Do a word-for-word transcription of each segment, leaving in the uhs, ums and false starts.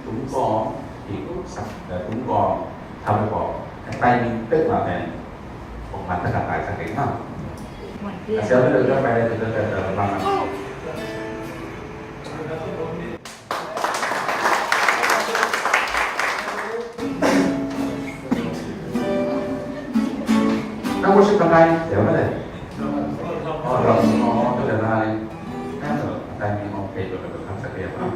Tung kawm, i sak, eh, tung kawm, tha kawm, eh, timing pek mah pen, kong man taka tai sa kei mah. A siapa deuh ka pai le, deuh ka pai le, bang. Na worship ka kai, deuh ka le. Oh, deuh, oh, deuh ka kai. Na deuh, timing okay, deuh ka kai sa kei mah.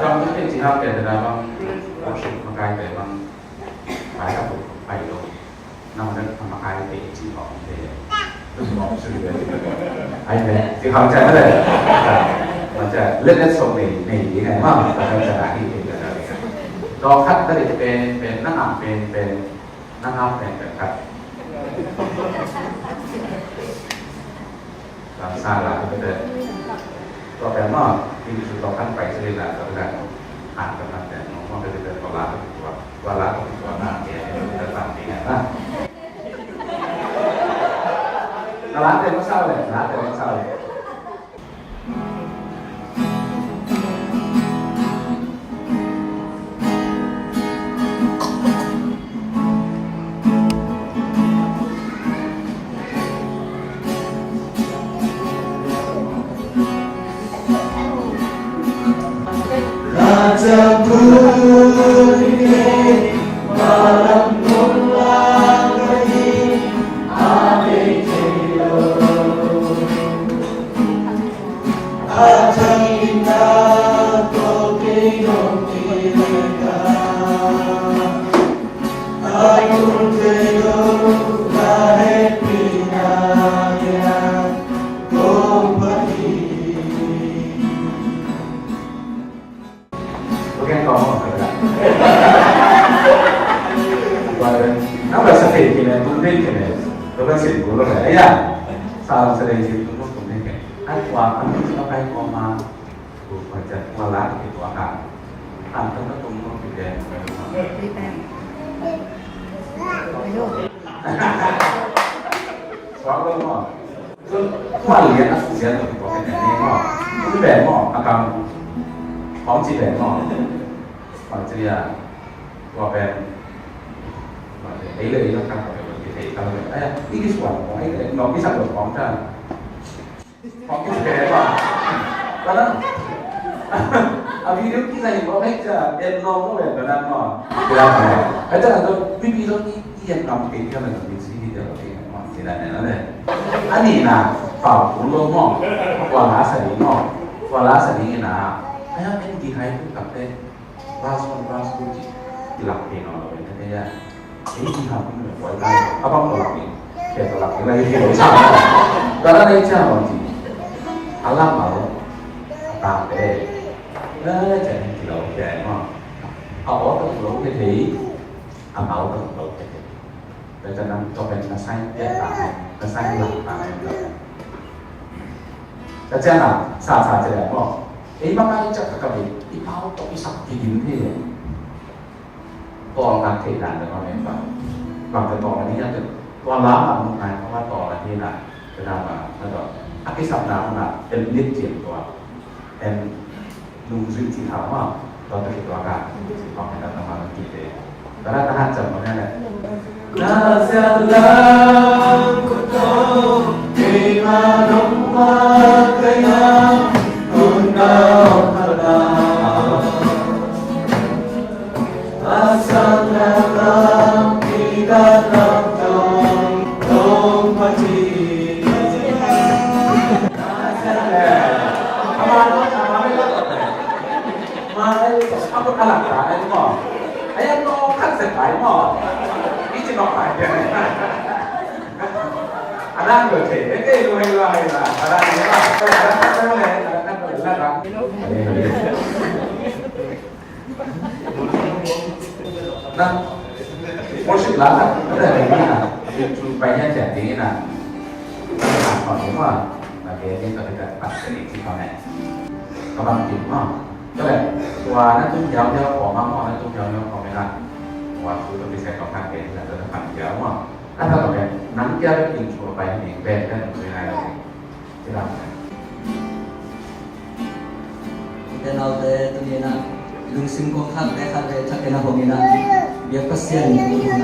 Ram tu te ci hau te na bang, worship makai te bang, pai ka tu pai lo. Na ma ka makai te ci bang te. Tu bang su le. Ai ne, ci hau te na le. Ma te, let us so ne, ne, ne, ne, ma, ta ka na hi te na. Dawng khat ka le pen, pen, na ngam pen, pen, na ngam pen, pen khat. Lam sa la, pen. Tua pen maw, inn sung tawh kan pai sih la, tua pen. An kan pen, maw, maw, pen pen tua la, tua, tua la, tua la, pen, pen pen pen na. Na la pen maw sa le, la pen maw sa le. Tua ken kau mah ka pen. Tua pen, nang bai sa thei kei ne, tung thei kei ne. Tua pen sin kul lo ne. Aya, sa lam sa thei sin tung tung thei kei. Ai tua, an tung sa kai kau mah. Tua pen tua la kei tua ka. An tung tung tung thei kei. Suak lo mah. Tua lian a suk lian lo kituak kei ne maw. Tua pen maw, a kam. Khawng ci pen maw. Khawng ci a. Tua pen. Ei le ei la kam pen tua pen kithei kam pen. Ai, i kisuan khawng ei le ei, nong kisak lo khawng ta. Khawng kithei pen maw. Tua na. A video kizai khawng ei ta. En nong lo pen tua na maw. Ai ta tua video i Ian kam kei kei la kam kei si hi dia lo kei maw, kei la ne la le. A nihna, pau kul lo maw, kua la sa ding maw, kua la sa ding ina. Ai, a en kihai tu tak te, verse one, verse two ci, kilak kei nawn lo ina te ya. Ei kiham kul lo kua la, a bang kua lak ding, kei kua lak ding la kei lo sa. Kua la nei sa maw ci. A lam maw, a tang te. La le ci a en kilo kei maw. A aw tak lo kei thei. A pau tawh lo tete. Tua ciangin tua pen na sai piak ta, na sai lam ta. Tua ciangin sa sa ci leh maw. Ei bang a i ciah ka ka bit, i pau tawh i sak kigin thei leh. Tawlnga thei dan le maw, bang te tawlnga ni a te. Tua la a mu ngai, tua tawlnga ni na. Tua na ma, na tua. A kisapna na, en lit ciang tua. En Nungzui ci hau maw, tua tawh kituak a, ci hau maw, na tawh maw kite. Tua na tahan cam maw na. Na sialam kuto, keima nong ma kaya, kun na ong kala. Asang na lam kita lam tong, tong pati. Na, worship la na, na da ni na, tu pai nya cia ni na, na ko ni ma, na ke ni ka ka pa ni ci ko ne, ka bang ci ma, ka le, tua na tu yau yau ko ma ma na tu yau yau ko me na, wa tu tu bi se ko ka ke na tu na pa yau ma, na ta ko ke, nang kia tu in tu pai ni be kan tu na lo, ci la. Te naute, tuni-in ah lungsim kong khakte khat vei thakin a hong in ah, biak Pasian, tuni-in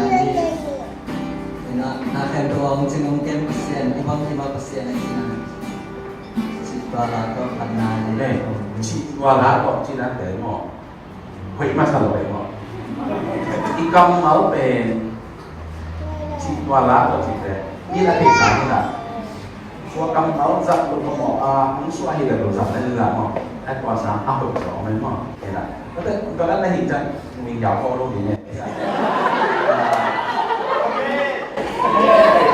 ah, na khempeuh a hong cing hong kem Pasian, i bangkim a Pasian a hi in ah, cih tua la tawh phatna hi. Cih tua la tawh cih nate maw, hoih masa lo ei maw. I kammal pen cih tua la tawh cihte, i la theihsa hi in ah, tua kammal zat lo maw, a hong suah hi le lo zat le la maw, a tua sang a hoih zaw om ei maw. Hi in ah, tua tua na hi ciang, min yau ko lo hi ne.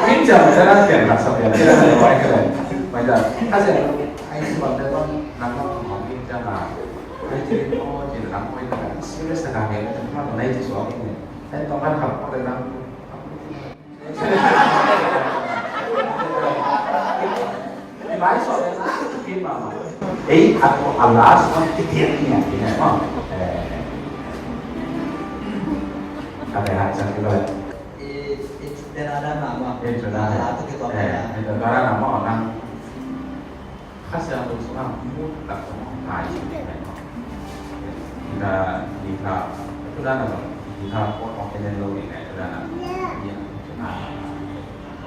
Min ciang na pian, na sa pian, pian na wai ka le. Wai ka. Ka se, ai si wan te wan, na ko ko min ciang a. Ai si ko, si na ko, serious na ka he, na ko na si suak ne. Ai tong kan khap ko le na. Ei, a tua a last one, kitiak ni a, kitiak ni a. Eh. Ka te hai sang kilo. Eh, eh, te na da na ma. Eh, te na da. Eh, eh, te na da na ma, na. Kha Siangtho sungah mu taktak hong pai hi. Hih, hih, hih, tua dan a zong, hih, hih, pawt hong en en lo ding, tua dan a. Hih, hih, hih, a, a,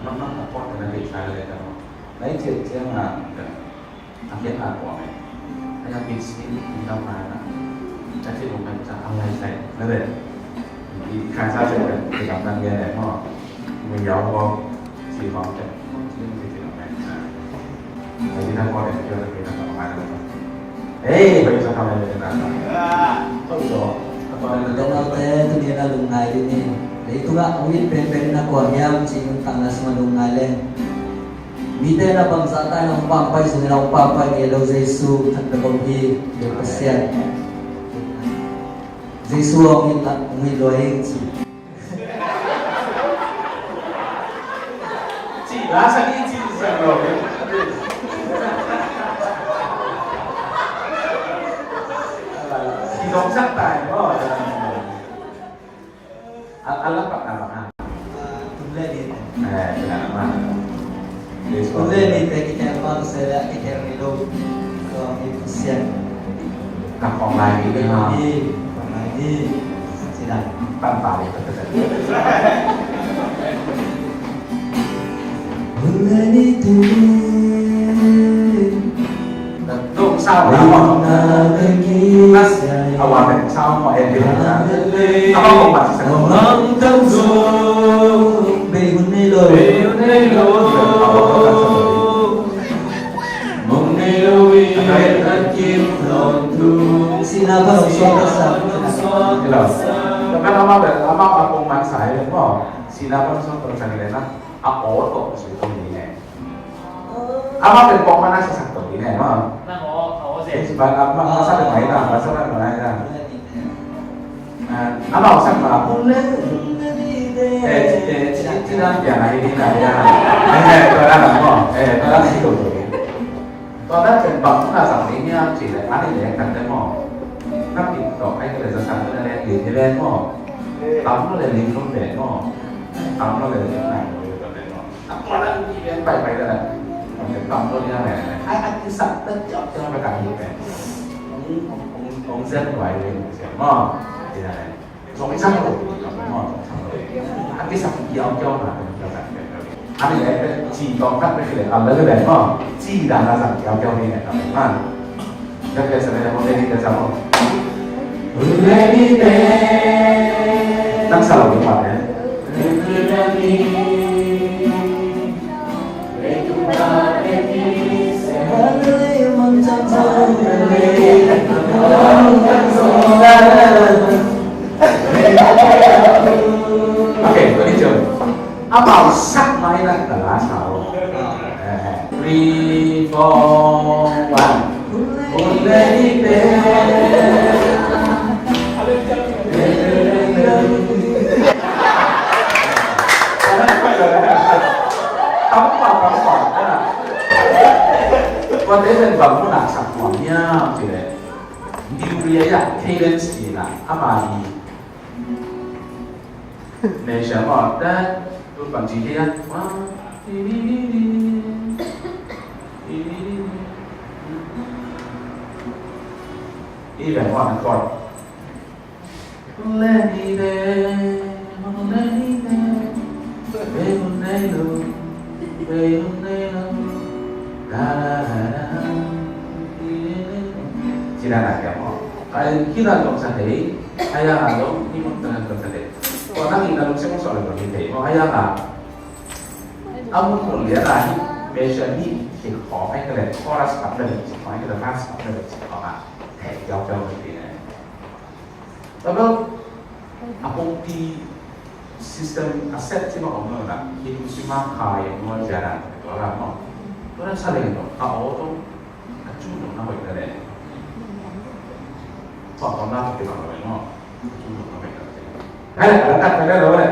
a, a, a, a, pawt na deih sa le ka no. Lai ciat ciang a, a, a, a, a, pawt me. A, a, bit sin, hih, hih, a, a, a, a, a, a, lai sai, na de. Hih, hih, ka sa se, hih, hih, a, a, a, a, a, a, Mui yau ko, ci hong tek, ci hong tek, ci hong tek. Ai, ci hong tek, ci hong tek, ci hong tek. Ei, bai sa hong tek, ci hong tek. Oi, so, apa yang kita mau? Te, tuni-in ah lungngai dih ni. Leitung ah hong it penpen in ah kua hiam ci nuntakna sungah lungngai leng, mite in ah bangzah ta in ah hong pampai zongin ah hong pampai ngei lo Jesu khat bek om hi. Jesu Pasian. Jesu hong it la, hong it lua hi ci. Ci la sa ni ci sa lo. Ci zong sak tai maw. A, a la pak na bang a. Tum le ni. Eh, tum le ni. Tum le ni te kitel bang se le kitel ni lo. Ko ni Pasian. Ka khong lai ni ni ha. Ni, khong lai ni. Sila. Pan pa ni, pan pa ni. Hun lai ni te. Dong sao na mo. Nas, awa pen sao mo, eh, pen na. Apa ko pa sa. Be hun nei lo. Be hun nei lo. Mong nei lo i, a kim thong tu. Sina pa hong suak ka sa. Hello. Kan ama bel, ama a pong man sa hi le maw. Sina pa hong suak ka sa hi le na. A aw tawh sui tawh ni ne. Ama bel pong man a sa sak tawh ni ne maw. Nang aw, aw se. Ba, ama, ama sa bel mai na, ama sa bel mai na. Ah, amau sak ma, hun le. Eh, eh, ci, ci na pian a hi ni na ya. Eh, eh, tua na na mo. Eh, tua na si ko ko. Tua na pen bang na sang ni ni am ci le, ani le kan te mo. Na pi to ai ke le sa sa na le ni ni le mo. Tam lo le ni lo le mo. Tam lo le ni na lo le mo. A tua na i ven pai pai la. Ong te tam tua nia le. Ai, a kisak ta ciau ciau na ka hi pen. Ong, ong, ong, ong zen wai le ong zen mo. Tia le. Zong i sak lo. Mo, zong i sak lo. A kisak ciau ciau na pen. A ni le pen ci tong kat pen le. A le le mo. Ci da na sak ciau ciau ni le. Ma. Nang sa lo ding mah, eh. Okay, tuan ni jom. Amau sak mai na ka la sa lo. Eh, eh. Three, four, one. Tua te pen bang mun a sak nuam hiam cih leh, New Year ah, cadence ci-in ah, amah i measure maw, that, tu bang ci hiam, one, di, di, di, di, di, di, di, di. Even one accord. Ci dan a kiam aw. Ai, kina dong sa thei, ai, a dong, ni mun tang dong sa thei. Ko nang ina dong se mo so le dong ni thei. Mo ai a. A mun mun lian a hi, measure ni hi khawng ai ka le, chorus pat le ci khawng ai ka le, verse pat le ci khawng a. Thei kiau kiau ni thei ne. Tua bel, a pongpi system a set ci ma om lo na, hi tu si ma khai mo zia na, tua la mo. Tua na sa le no, a o to, a cu no na hoi ta le. Tua tua na to ki ma lo no, a cu no na hoi ta le. Hai, a la ka ta le lo le.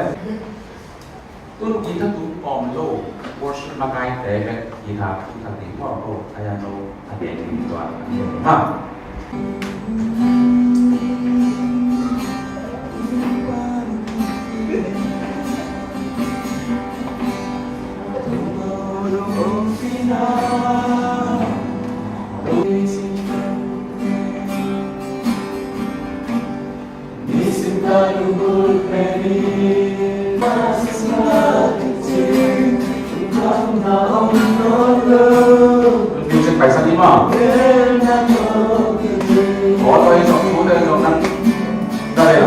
Tun guitar tu om lo, worship makaite bek guitar tu ta ding om lo, a yan lo, a ding ding tuan, a ding ding ha. Music pai sa ni ma. Có tôi sống của tôi sống năm. Đây là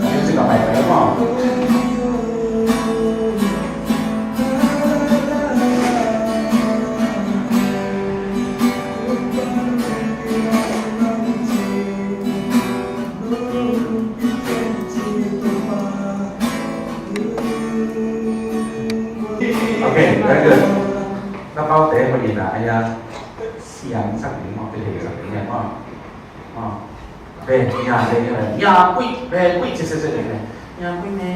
music là pai pai ma. Okay, very good. Na pau te ma ina aya siang sak ni mo, te te sak ni mo. Mo. Be, nya, be, nya, nya, kui, be, kui, se, se, se, be, nya, kui ne.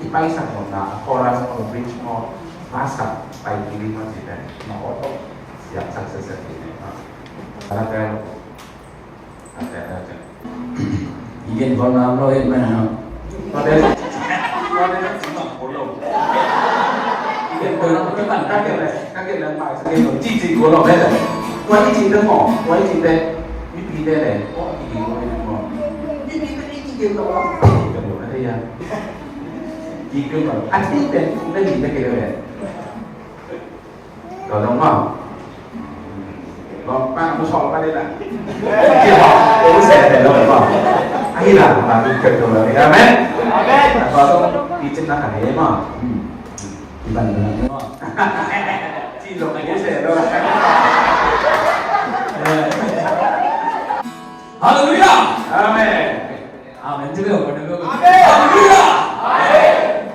I pai sak nopna, a chorus, a bridge maw, verse sak pai kik ding maw ci pen, na aw tawh siam sak sese ding ne, a la tel, a tel, a tel. I gen gol na lo, eh, man, no. Tua pen, tua pen, ci ma ko lo. I gen gol na lo, ka gen le, ka gen le, pai sak gen lo, ci ci ko lo, pen. Tua i ci te maw, tua i ci te, mi pi te le, ko i ci ko lo, mi pi te i ci gen lo, i ci gen lo, na te ya. Kik kik lo. A ci pen na ci te kik lo. Lo dong ma. Lo pa mu sol pa de la. Kik lo. Lo se de lo ma. Ai la ma kik kik lo. Amen. Amen. Lo dong kik na ka de ma. Iban na ma. Ci lo mu se lo. Hallelujah. Amen. Amen. Amen. Hallelujah. Amen.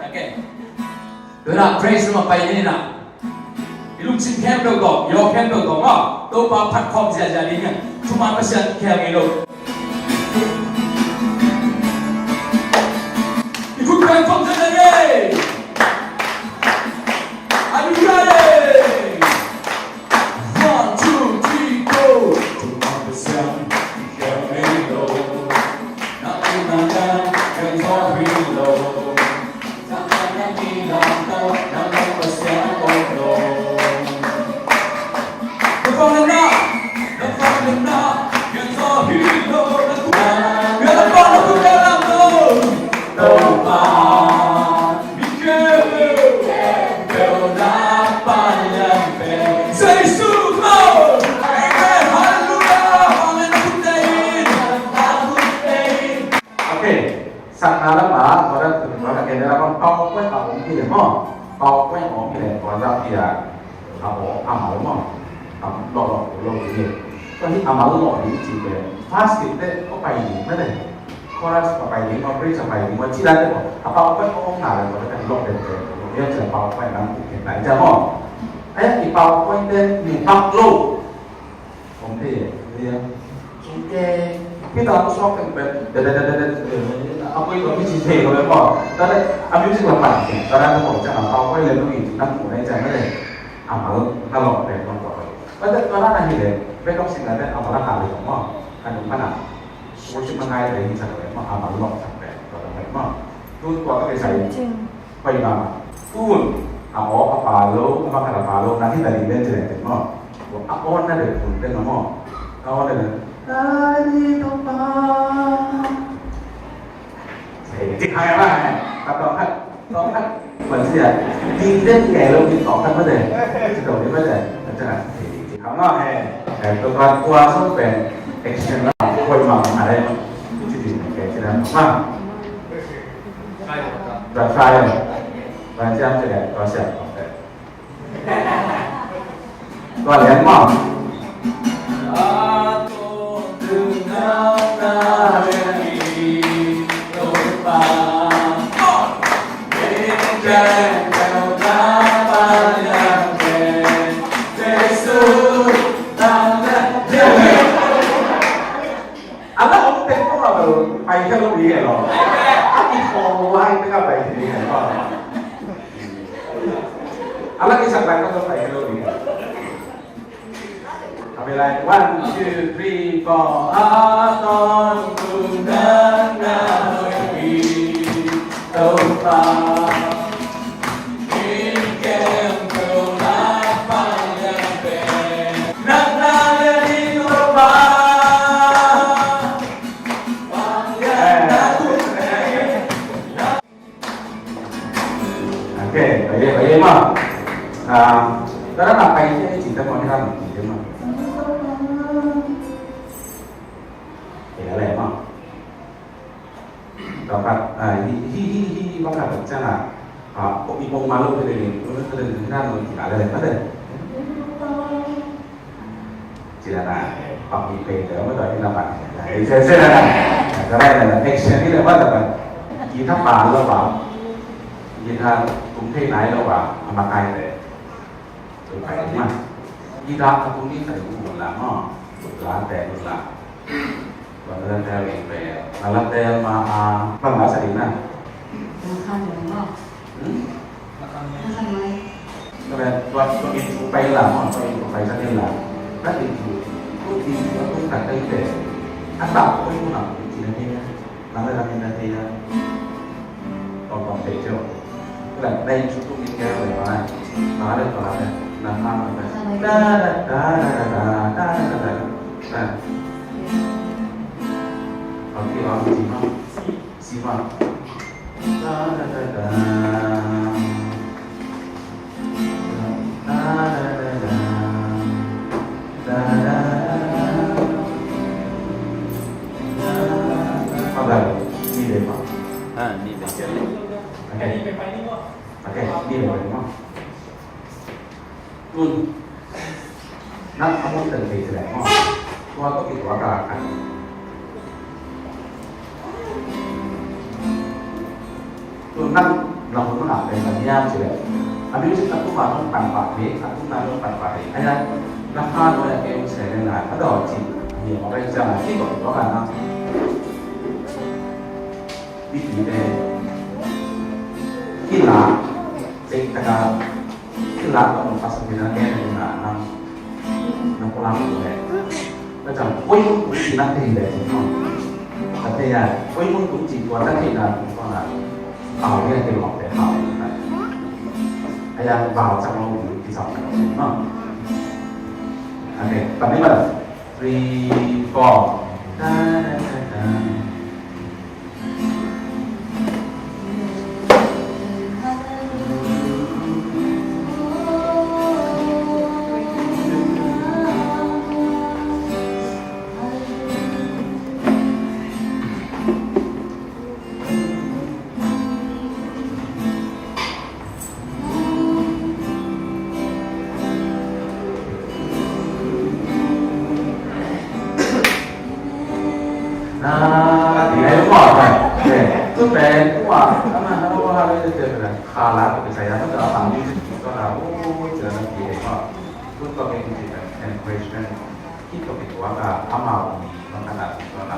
Okay. Tua na praise Nuam pai ni na. I lungsim khempeuh tawh, i aw khempeuh tawh maw, Topa phat khawm ziahziah ding hi. Thuman Pasian khel ngei lo. I khut beng khawm ziahziah ding. Hallelujah. One, two, three, go. Thuman Pasian khel ngei lo. Na, na, na, khel ngei lo. Okay, sakna lam ah, tua dah, tua dah kena lam ah, PowerPoint a om hi leh maw. PowerPoint a om hi leh, tua dah pi a, a om, a mal maw. A om lawh lawh, lawh lawh hi. Tua hi a mal lawh hi ci pen, first step te, ko pai ding mah leh. Chorus ko pai ding maw, bridge a pai ding maw, ci dan te maw. A PowerPoint a om na leh, tua dah kan lawh den te, tua dah kan PowerPoint lam uk ken lai ca maw. Ai, i PowerPoint te, ni pak lo. Om thei e, thei e. Sung ke, hih ta sawk teng pen, de, de, de, de, de, de, de, Koi koi kici thei lo le maw. Tua leh a music la pan kei. Tua leh a kong ciang a pau koi le lu in na mu na i ciang na le. A mal na lawh pen kong kua koi. Tua leh tua leh na hi le backup singer te a mal a kal le maw. A nung pan a worship ma ngai le hi ciang le maw. A mal lawh ciang pen tua leh maw. Tun tua ka kisai. Pai ma. Tun a aw a pa lo, a ma khat a pa lo, na hi ta ding den ci le maw. A aw na de tun den maw. A aw na de. Dai di to pa. Hei, ti khai ma, hei. Ka tawng khat, tawng khat. Bang sia, ding den kei lo, ding tawng khat ma de. Ci tawng ding ma de. Ka ca, hei, ti khai ma, hei. Hei, tua kua song pen action la, koi ma ma de. Ci ding kei ci da ma. Tua khai. Bang sia, ci da, tua sia, tua khai. Tua lian maw. A la om pen kong a bel pai khe lo ding e lo. A kikhawm lai pen a pai khe ding e lo. A la kisak lai pen a pai khe lo ding e. A pai lai, one, two, three, four. A ton tu nan na hoi pi to pa. Ok, pai, pai maw. Ah, tua na pai ci ta maw, hi lam ci ta maw. Ok, a leh maw. Tua khat, ah, hi, hi, hi, hi, bang khat ciang a, ah, ko i pong ma lo te le, ko te le, na no ki la le, ma le. Ci la na, pang i pe le, ma tua ki la pa. Ai, se, se la na. Ka lai la, action ni le, ma tua pa. Guitar pa lo pa. Guitar tum thei nai lo pa, a ma kai le. Tua pai ma. Guitar a tum ni kai ku la ma. La te la. Tua la te le pe. La te ma a. Bang la sa di na. Tua khan tua ma. Hmm? Tua khan mai. Tua le tua tua in ku pai la ma. Tua in ku pai sa di la. Tua in ku. Ku in ku ku ka tai pe. A ta ku ku na ku ci na ni. Nang le nang in na thei a. Tawm tawm thei cio. Nang le nang in sung tung in keu le ma. Nang le nang le nang nang le. Da da da da da da da da da da. Nang. Oke, oke, si ma. Si ma. Da da da da. Pagal, ni de pa. Ah, ni de. Okay. Okay, ni de pa. Tun. Nang a mun tel thei ci leh maw. Tua tawh kituak a kan. Tun nang na hun nang a pen na niam ci leh. A music a tuma nong pan pah thei, a tuma nong pan pah thei. Aya, na kha no ya keu se le na, a daw ci. Ni ma bai jam a ci tawh kituak a na. Mipite. Kila. Tek taka. Kila ka mun pasal kina ngen na nang. Na pulang tu le. Ka jam koi mun kung ci na thei le ci no. Ka thei a, koi mun kung ci tua na thei na kung tua na. Pau ni a thei lok te pau ni na. Aya pau cak lo kung ci cak lo no. Okay, tadi mana? Three, four. Da, da, da, da. Na, di ai mo, eh, tu pen, tua, ama, ama, wa, ha, le, te, te, khala, te, saya, tu, apa, ni, tu, na, oh, jalan, di, eh, mo. Tu, tu, ke, di, encouragement. Ki, tu, ke, tua, ka, ama, ni, ma, ka, na, tu, na.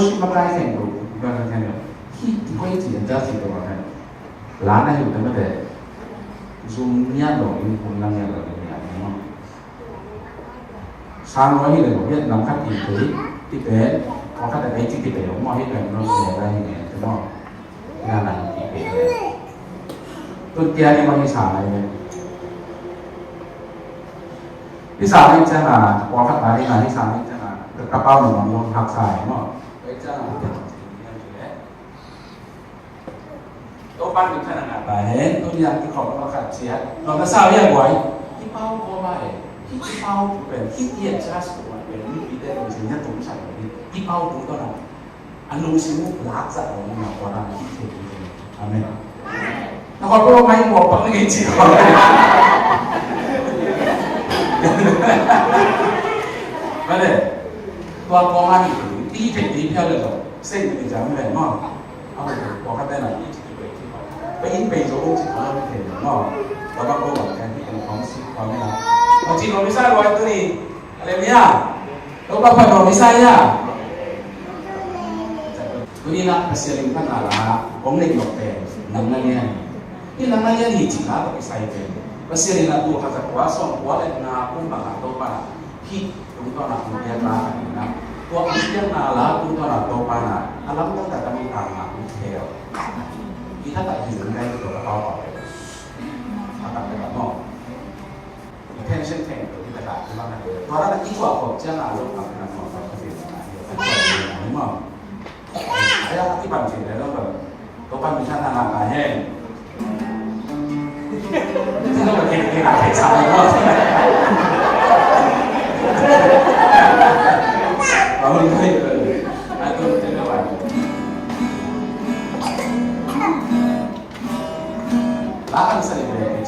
worship makai khempeuh, makai khempeuh. Hih kikoih cih a judge hi lo a khen. La na hi uh teh mate. Zum ngiat lo in hun la ngiat lo in ngiat lo. Sang lo hi le lo, hiat lam khat ti te, ti te, kong khat te ci ti te lo, mo hi pen lo se la hi ne, te mo. Ina nang ti te. Tun kia ni mo hi sang lai ne. Hi sang lai ciang a, kong khat ta hi na hi sang lai ciang a, ka pau ni mo lo hak sa hi mo. Lai ciang a, Topa min thang na ta hen, tuni a kikhop na khat ciat. Nong na sa wia guai. Hi pau ko ma e. Hi pau ko pen. Hi i a chas ko ma pen. Mi pi te ko sin ya tum sa ko. Hi pau ko to na. Anung simu lak sa ko na ko na hi te ko. Amen. Na ko ko mai ko pa ngi ci ko. Vale. Tua ko ma ni. Hi te ni pia le to. Sing ni jam le mo. Amen. Ko ka te na. Pai in pai zo ci ko thei lo. Ka bang ko bang kan hi kan kong si ko ni na. Ko ci ko mi sa lo tu ni. Haleluya. Ko ba pa ko mi sa ya. Tu ni na Pasian in pan ala kong nei lo pe. Nang na ni. Ni nang na ni ci na ko sai pe. Pasian in na tu ka sa ko song ko le na ko ba ka to pa. Hih tungtawn a hong piakna a ding na, tua hong piakna la tungtawn a Topa na a lamdang tak a mi tang a hong khel. I thatak hi zong ngai tua ka pau pau. A tak tak a mawh. I tension theng tua hi tak a, tua la i tua khop ciang a lo tak tak a mawh. Tua ka pau pau mawh. Aya, i pan chin le lo lo. Ko pan mi san na na ka hen. Chin lo ka kin kin a ka sa lo. Ba hun kai. Ai tu chin lo ba. La kan sa le le.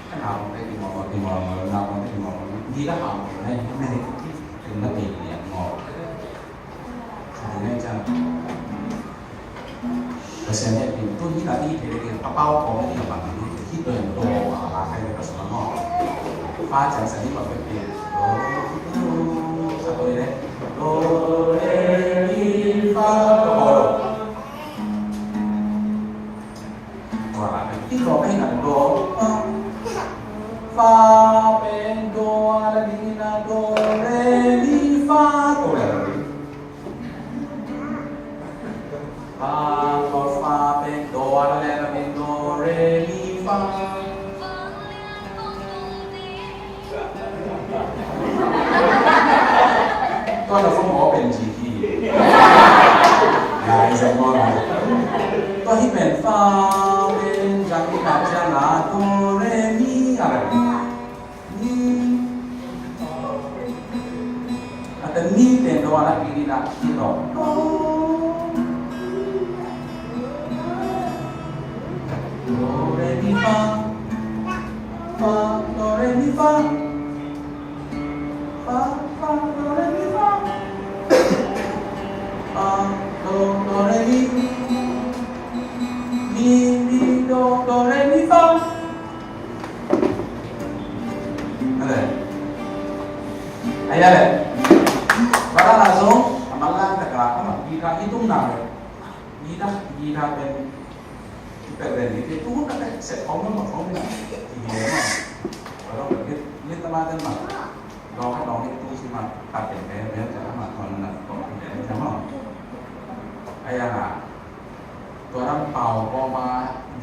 Kan ha mo te ki mo mo ki mo mo na mo te ki mo mo. Ni la ha mo ne. Ne. Kin na pe ni mo. Pasian hehpih in tu hi ta i thei ding a pau kawm a ding a bang hi. Hih tua in do a la khai ve ka sung a maw. Fa ciang sa ni ma peuhpeuh. Do, sa tua i le. Do, re, mi, fa, do, do. Tua la khai. Hih tua pen a do, fa. Fa pen do a la ding a do, re, mi, fa, tua la. Fa, fa, fa, pen, do, a, re, mi, do, re, mi, fa. Tua na fong o pen ji ki. Ya, i zong mo na. Tua hi pen fa, pen, jang i ka jang a, do, re, mi, a, re. Ni. Ata ni pen do a la ki ni la ki do. Do, re, mi, fa. Fa, do, re, mi, fa. Fa, fa, do, re, mi, fa. Fa, do, do, re, mi. Mi, mi, do, do, re, mi, fa. A le. Ai a le. Ba la la zong, a man lang ta ka, a man guitar i tung na le. Guitar, guitar pen. I pen le ni, i tung na le, set kong na ma kong na. I hi le ma. Ba la pen, ni ta ma den ma. Dong, dong ni tung si ma, ta pen pen, pen ta ma kong na, kong pen pen ma. Ai a na. Tua lam pau kong ma,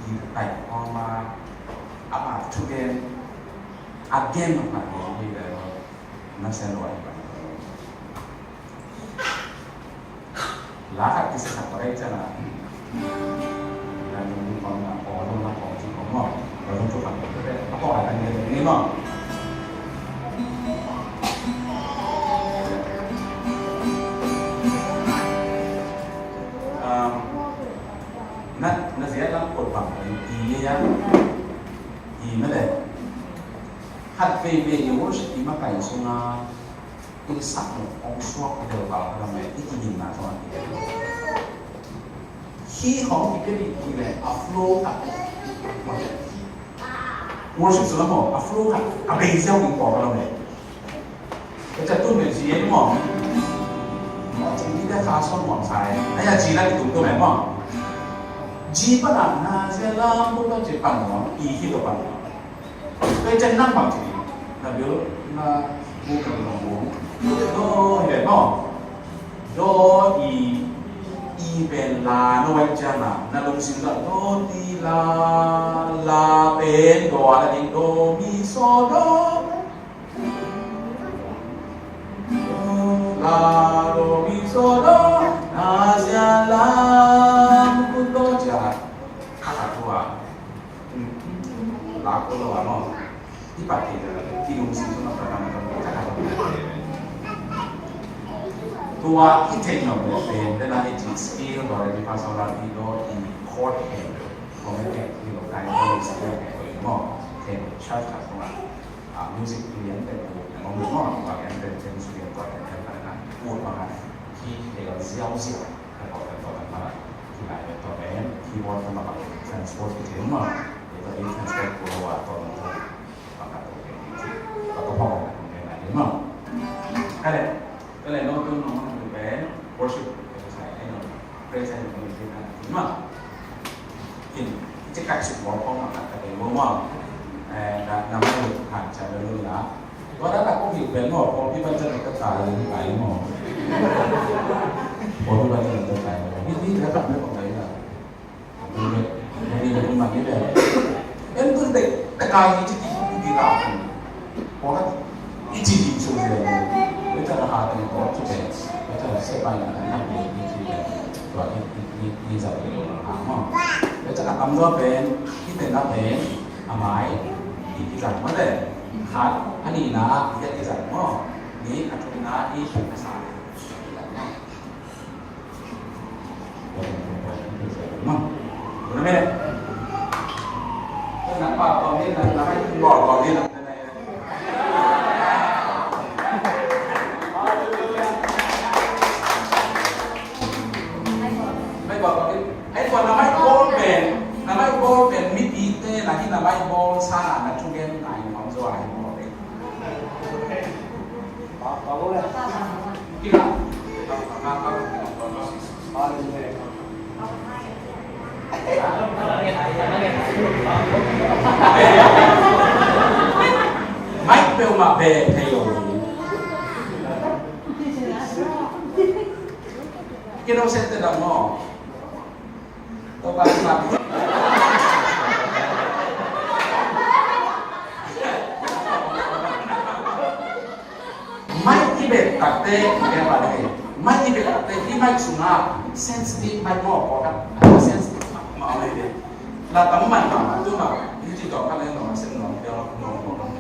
guitar kong ma. A ma, tu gen. Again, no, no, no, no, no, no, la khat kisa khat pakai cana. Na ni ni kong na kong na kong ci kong mo. Kong tu khat pakai. Apa ada ni ni mo. Um, na na zia lam kot bang ni ya. I mele. Khat veve i worship i makai sunga i sak lo hong suak i del bal ka me i kigin na tuan i del. Hi hong i kedi i le a flow tak. Worship sung ah maw, a flow khat a bei ziau ding tawh ka lo le. Ka ca tun le G maw. Maw, G te kha suan nuam sa e. Ai a G la i tum tum e maw. G pan a na zia lam buk lo ci pan nuam, i hi lo pan nuam. Ka ca nang bang ci na bil na buk na buk na buk. Do hi le maw. Do i, i pen la na wai ciang a, na lungsim la do ti la, la pen do a la ding do mi so do. La do mi so do, na zia la mu kun do cia. Kha kha tua. La ko lo a maw. I pat thei le, i lungsim sung a pat a na ka ka ka. Tua i thei nop le pen, te na i ci scale do, re mi fa so la ti do, i chord hen. Ko me te i lo kai ko i sa le ko i mo. Thei chart ka ko ma. A music lian te ko mo mo mo, ba lian te te music lian ko te te ka na. Ko ma ka. Ki te lo ziau ziau. Ka ko te ko ma. Ki la te to pen, keyboard ko ma ka transport ki te mo. Te to i transport ko wa to mo. Kale, kale, no tu no man tu pen worship exercise, eh, no, praise and worship na, ma. In, ite kat sik mo ko ma kat kat mo mo. Eh, na, na mai lu kan cha lu la. Wala na ko hi pen mo, ko pi ban cha ka ta lu ni kai mo. Ko pi ban cha ka ta lu. Ni ni ka ta mo ko kai la. En tu te, te ka i ci ti, ti ka. Ko ka i ci ti so se. Beta na ha te ko ci te. Beta se pa na na te i ci te. Tua i, i, i, i za te lo na ha mo. Beta na kam do pen, i te na pen, a mai, i, i za mo te. Ha, a ni na, i, i za mo. Ni a tu na, i, i sa. Mic peuhmah beh thei lo. Kino sente dam maw. Topa sima. Mic i bet takte, i bet takte, mic i bet takte, i mic sungah sensitive mic maw, pawlkhat sensitive mic maw, mic i bet. La tam man tam tu ma, i ci tawh kha leng nong sen nong pia nong nong nong.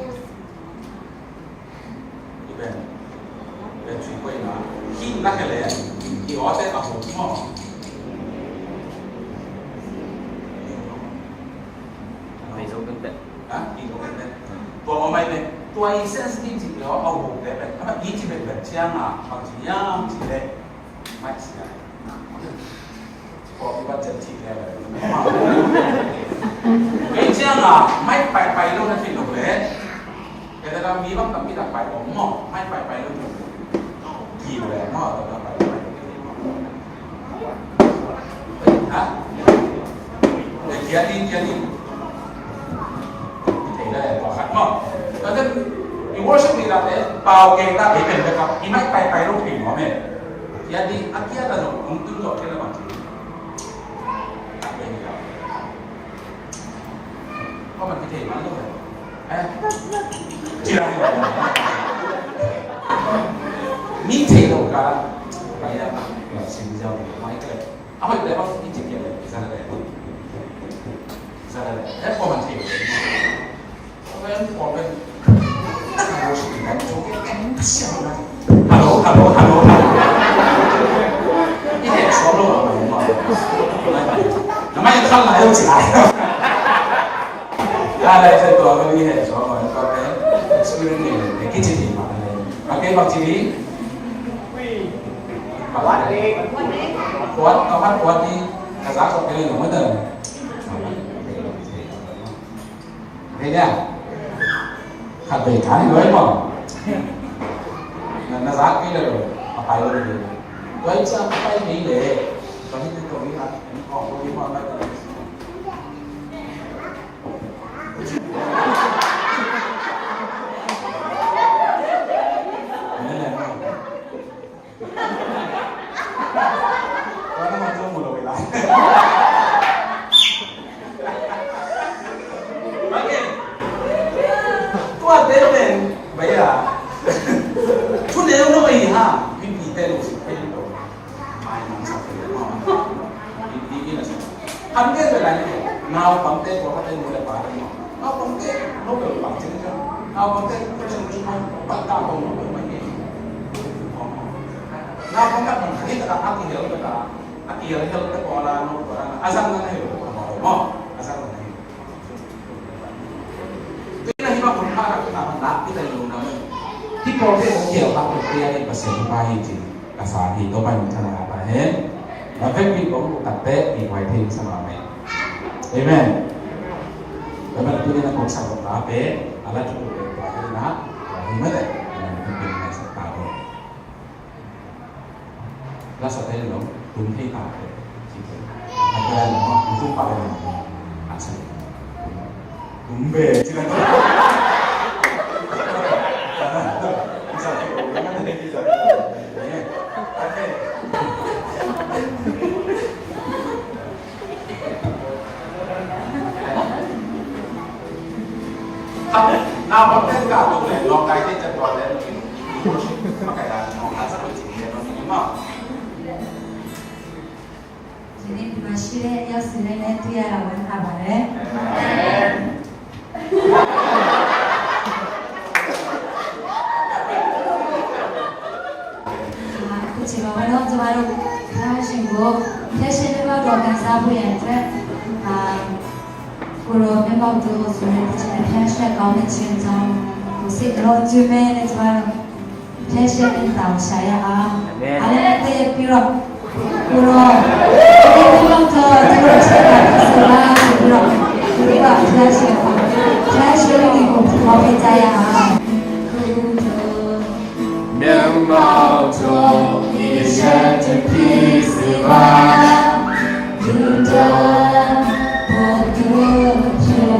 I bet, i bet cui koi na, hi na ke le, i awte a hong maw. Mei zo kan bet. Ha? Tua mah mai le, tua i sensitive ci lo, a hu pen pen, ama i ci pen pen ciang a, bang ci hiam ci le, mai sia. Tua i bang ci le. Mai ciang a, mai pai pai lo na ci lo le. Kaya mi bang tampi tak pai om mo, mai pai pai lo. Ci le mo, tua pai pai. Ha? Eh, kiat in, kiat in. Thei la eh, tua khat maw. Tua ciang i worship leader te pau kei ta, kei pen bek a, i mic pai pai lo kei maw me. Kiat in, a kiat a zong hong tun zawh kei la bang ci. A kiat in la. Ko man kithei man lo eh. Eh? Ci la. Mi thei lo ka. Pai la. Sim ziau, mai ka le. A hoih leh bang i ci pian leh, za leh leh. Za leh leh. Eh, pawlkhat thei. Pawlkhat, pawlkhat. Hello, hello, hello, hello. I heh suak lo, hello, hello. Na mai khan lai lo ci lai. Lai lai, tua ka i heh suak lo, tua ka experience ni, ki ci ni ma. A kei bang ci ni. Kuat, kuat, kuat ni, ka zak kuat kei lo, mata. Kei nia. Khat vei kha hi lo maw. Na, na zak kei lo. A pai lo ding. Tua i ciang pai kei leh. Tua hi tua hi a. Tua hi tua hi a. Tua te pen, bai a. Thu neu lo bai ha, mi pi te lo si pen lo. Mai mang sa pen lo. Pi pi pi na sa. Kan te pen lai ni. Naupangte ko ka te mu le pa ni. Naupangte, no pen pang cing cing. Naupangte, ko cing cing, pa ta ko no pen mai ni. Naupang ka ni ta ka ki hel ta. A kial hel te pawl a, no pawl a, a zang na hel te pawl a, no? A zang na hel. Tui na hi ma kun pa ka ta na ki ta yung na. Hi pawl te ko kial pa ko te a ni pa se pa hi ti. Ka sa hi to pa yung ta na pa hen. Na pen pi ko ko ta te pi wai te sa ma me. Amen. Amen. Tui na ko sa ko ta pe. Ala tu ko ta na. Hi ma te. Amen. Tui na sa ta ko. Lasa te lo, tum thei ta te. Ci te. A te lo, tum pa lo. A ci. Tum be, ci te. Naupang te ka tuk le, lawngkai te tua le, makai la, lawngkai sa ko ci le, no ni ma. ဒီနေ့ဒီမှာရှိတဲ့ရောက်စီတိုင်းနဲ့တွေ့ရတာဝမ်းသာပါတယ်။ အာ၊ အခုချိန်မှာပေါ့နော်၊ ကျမတို့ဘုရားရှင်ကိုဖျာရှင်မျက်မှောက်တော်ခံစားဖို့ရန်အတွက်၊ အာ၊ ကိုယ်တော်မျက်မှောက်တော်ဆိုတဲ့သီချင်းနဲ့ဖျာရှင်ကောင်းတဲ့ခြင်းအကြောင်းကိုစိတ်နှလုံးအကျွမ်းမဲ့နဲ့ကျမတို့ဖျာရှင်မျက်မှောက်တော်ကိုရှာရအောင်။ အာမင်။ အားလုံးနဲ့သပ်ရပ်ပြီးတော့၊ ကိုယ်တော်မျက်မှောက်တော်ကျွန်တော်ချစ်တာဖြစ်စေပါဆိုပြီးတော့၊ ဒီနေ့ကဖျာရှင်ကိုဖျာရှင်မျက်မှောက်ကိုဖော်ပြကြရအောင်။ မျက်မှောက်တော် မြင်ရတတ်စေပါ။ ဒုက္ခ ဖို့သူဖြစ်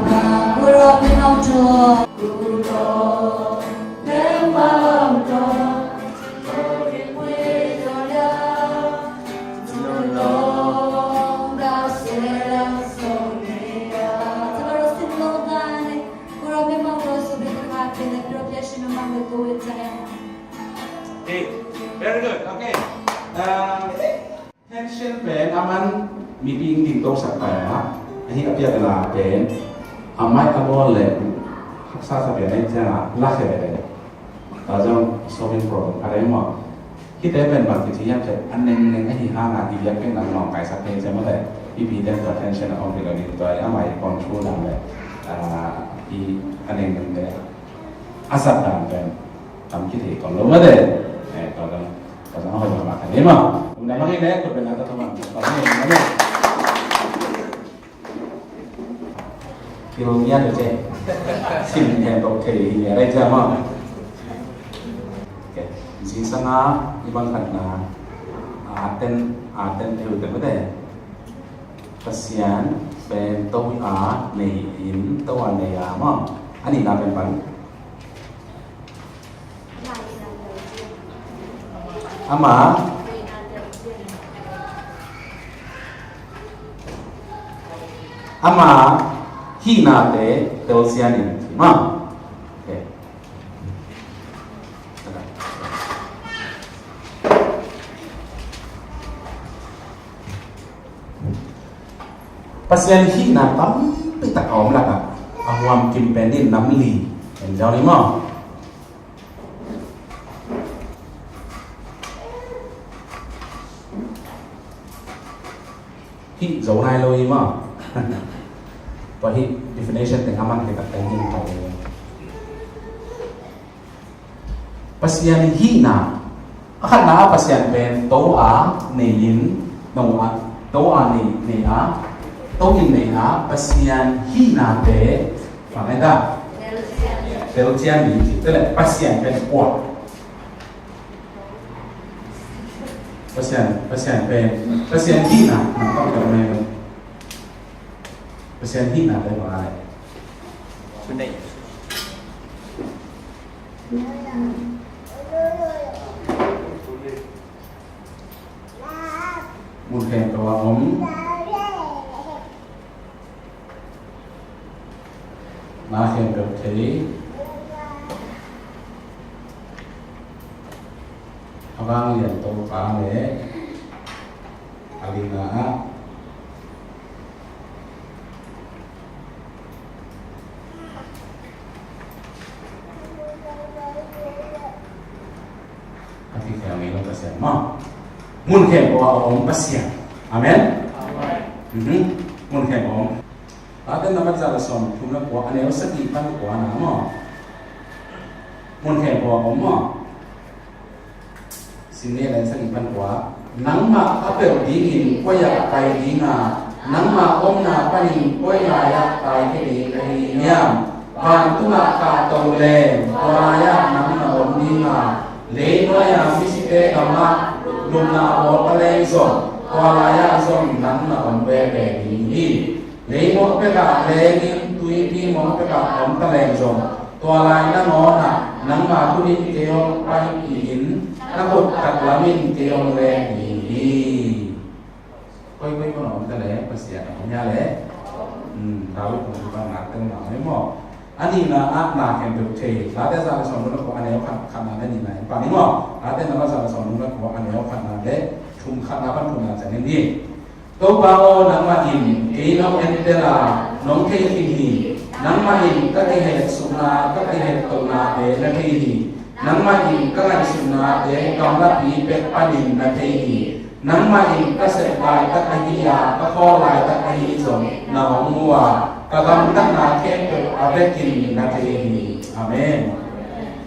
ပါ။ ကိုယ်တော်မျက်မှောက်တော် ကိုယ်တော်မျက်မှောက်တော် ကိုယ်ကိုယ်တော်ရာ ကျွန်တော်လုံးသားဆဲလမ်းဆုံးနေတာ။ ကျွန်တော်တို့စိတ်လုံးသားနဲ့ ကိုယ်တော်မျက်မှောက်တော်ဆိုတဲ့စကားပြန်လည်ပြီးတော့ ဖျာရှင်မျက်မှောက်ကိုကိုယ်ဝေကြရအောင်။ Okay, very good. Okay. Um, tension ပဲ အမှန် မီးပြီး ဒိုး ဆက် ပါ ရ အဟိ အပြ ဿ နာ ပဲ အမိုက် အမော လဲ haksa စ ပြ နေ ကြ လာ ခဲ့ တယ်။ Tua zong solving problem khat ahi maw. Hihte pen bang kici hiam cih leh a nengneng ahi hangin i biakpiakna lawngkaisak thei cia maw te. Mipi ten tua tension a om hi lo ding, tua i amah i control dan leh, ah, i a nengneng te a zat dan pen tam kithei kol lo maw te. Eh, tua zong, tua zong a hoih mahmah khat hi maw. Kum dang bang hi leh kut beng a ta thawm a thawm hi maw te. Pil ngiat uh teh. Sim ngiat tok thei hi ngiat ai cia maw. Okay. Zingsang a i bang khatna a ten, a ten thei uh teh mate. Pasian pen to a nei in, to a nei a maw. A nihna pen bang. Ama, ama hihnate telsian in, ma. Okay. Pasian hihna tampi tak a om lakah a huam kim pen in nam li en zau ni maw? Hih zo nai lo hi maw? Tua hih definition teng a man khit tak teng hi maw? Pasian hihna. A khatna ah Pasian pen to a nei in, no a, to a nei, nei a, to in nei a, Pasian hihnate Bang hei ta? Telcian ni ci. Tua leh Pasian pen kua? Pasian, Pasian pen, Pasian hihna, na kong kal mai. Pasian hihna pen bang hei? Mun khempeuh a om, na khempeuh thei, a vanglian Topa leh a lina ah a kikhel ngei lo Pasian maw? Mun khempeuh a om Pasian. Amen? Amen. Mhm. Mun khempeuh a om. Late number za le sawm thum le kua, a neu sagih pan kua na maw? Mun khempeuh a om maw? Sim ni le sagih pan kua. Nangmah a pelh dingin koi ah pai ding a, nangmah omna panin koi lai-ah taikhia ding ka hi hiam? Vantungah kahto leng, tua lai-ah nang na om ding a, leinuai-a misite gamah nunna bawl ta leng zong, tua lai-ah zong nang na om veve ding hi. Leimawh pekah lengin, tuipi mawh pekah om ta leng zong, tua lai nangawnah nangma hunin kei hong paipih in, na khut taklam in kei hong leng ding hi. Koi koi kong om ta leh Pasian a om hia leh? Hmm, David kong tu pan nak teng na mai maw? A nihna ah na khempeuh thei. Late za le sawm le kua, a neu khat, khatna le nihna in pan ni maw? Late number za le sawm le kua, a neu khatna le thum, khatna pan thumna ciangin ni. Topa aw, nangmah in kei nong entel a, nong thei khin hi. Nangmah in ka kihet sukna, ka kihet tohnate na thei hi. Nangmah in ka ngaihsutnate gamlapi pek panin na thei hi. Nangmah in ka sep laitak ahi a, ka khawl laitak ahi zong na hong mu a, ka gamtatna khempeuh a vekin na thei hi. Amen.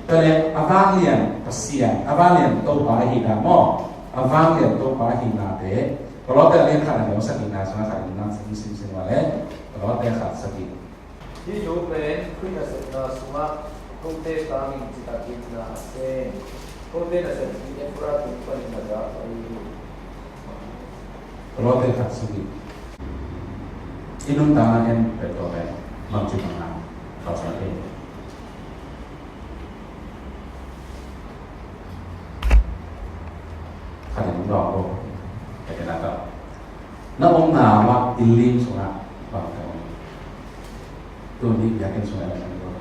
Tua leh a vanglian Pasian, a vanglian Topa ahihna maw? A vanglian Topa ahihnate. Kolose a lian khat a neu sagihna sungah khat in na sim, sim, sim uh leh. Kolose khat sagih. Hih thu pen Khrih nasepna sungah kote tangin citakin na a sem. Kote nasep hi Efrat tung panin na gah ahi hi. Kolose khat sagih. I nuntakna en peuh tawh pen bangci bang na kawmsak hi. Khat in hong dawng ko. Khat in a dawng. Na omna mah inn lim sungah bang teng om? Tuni biakinn sungah bang teng om?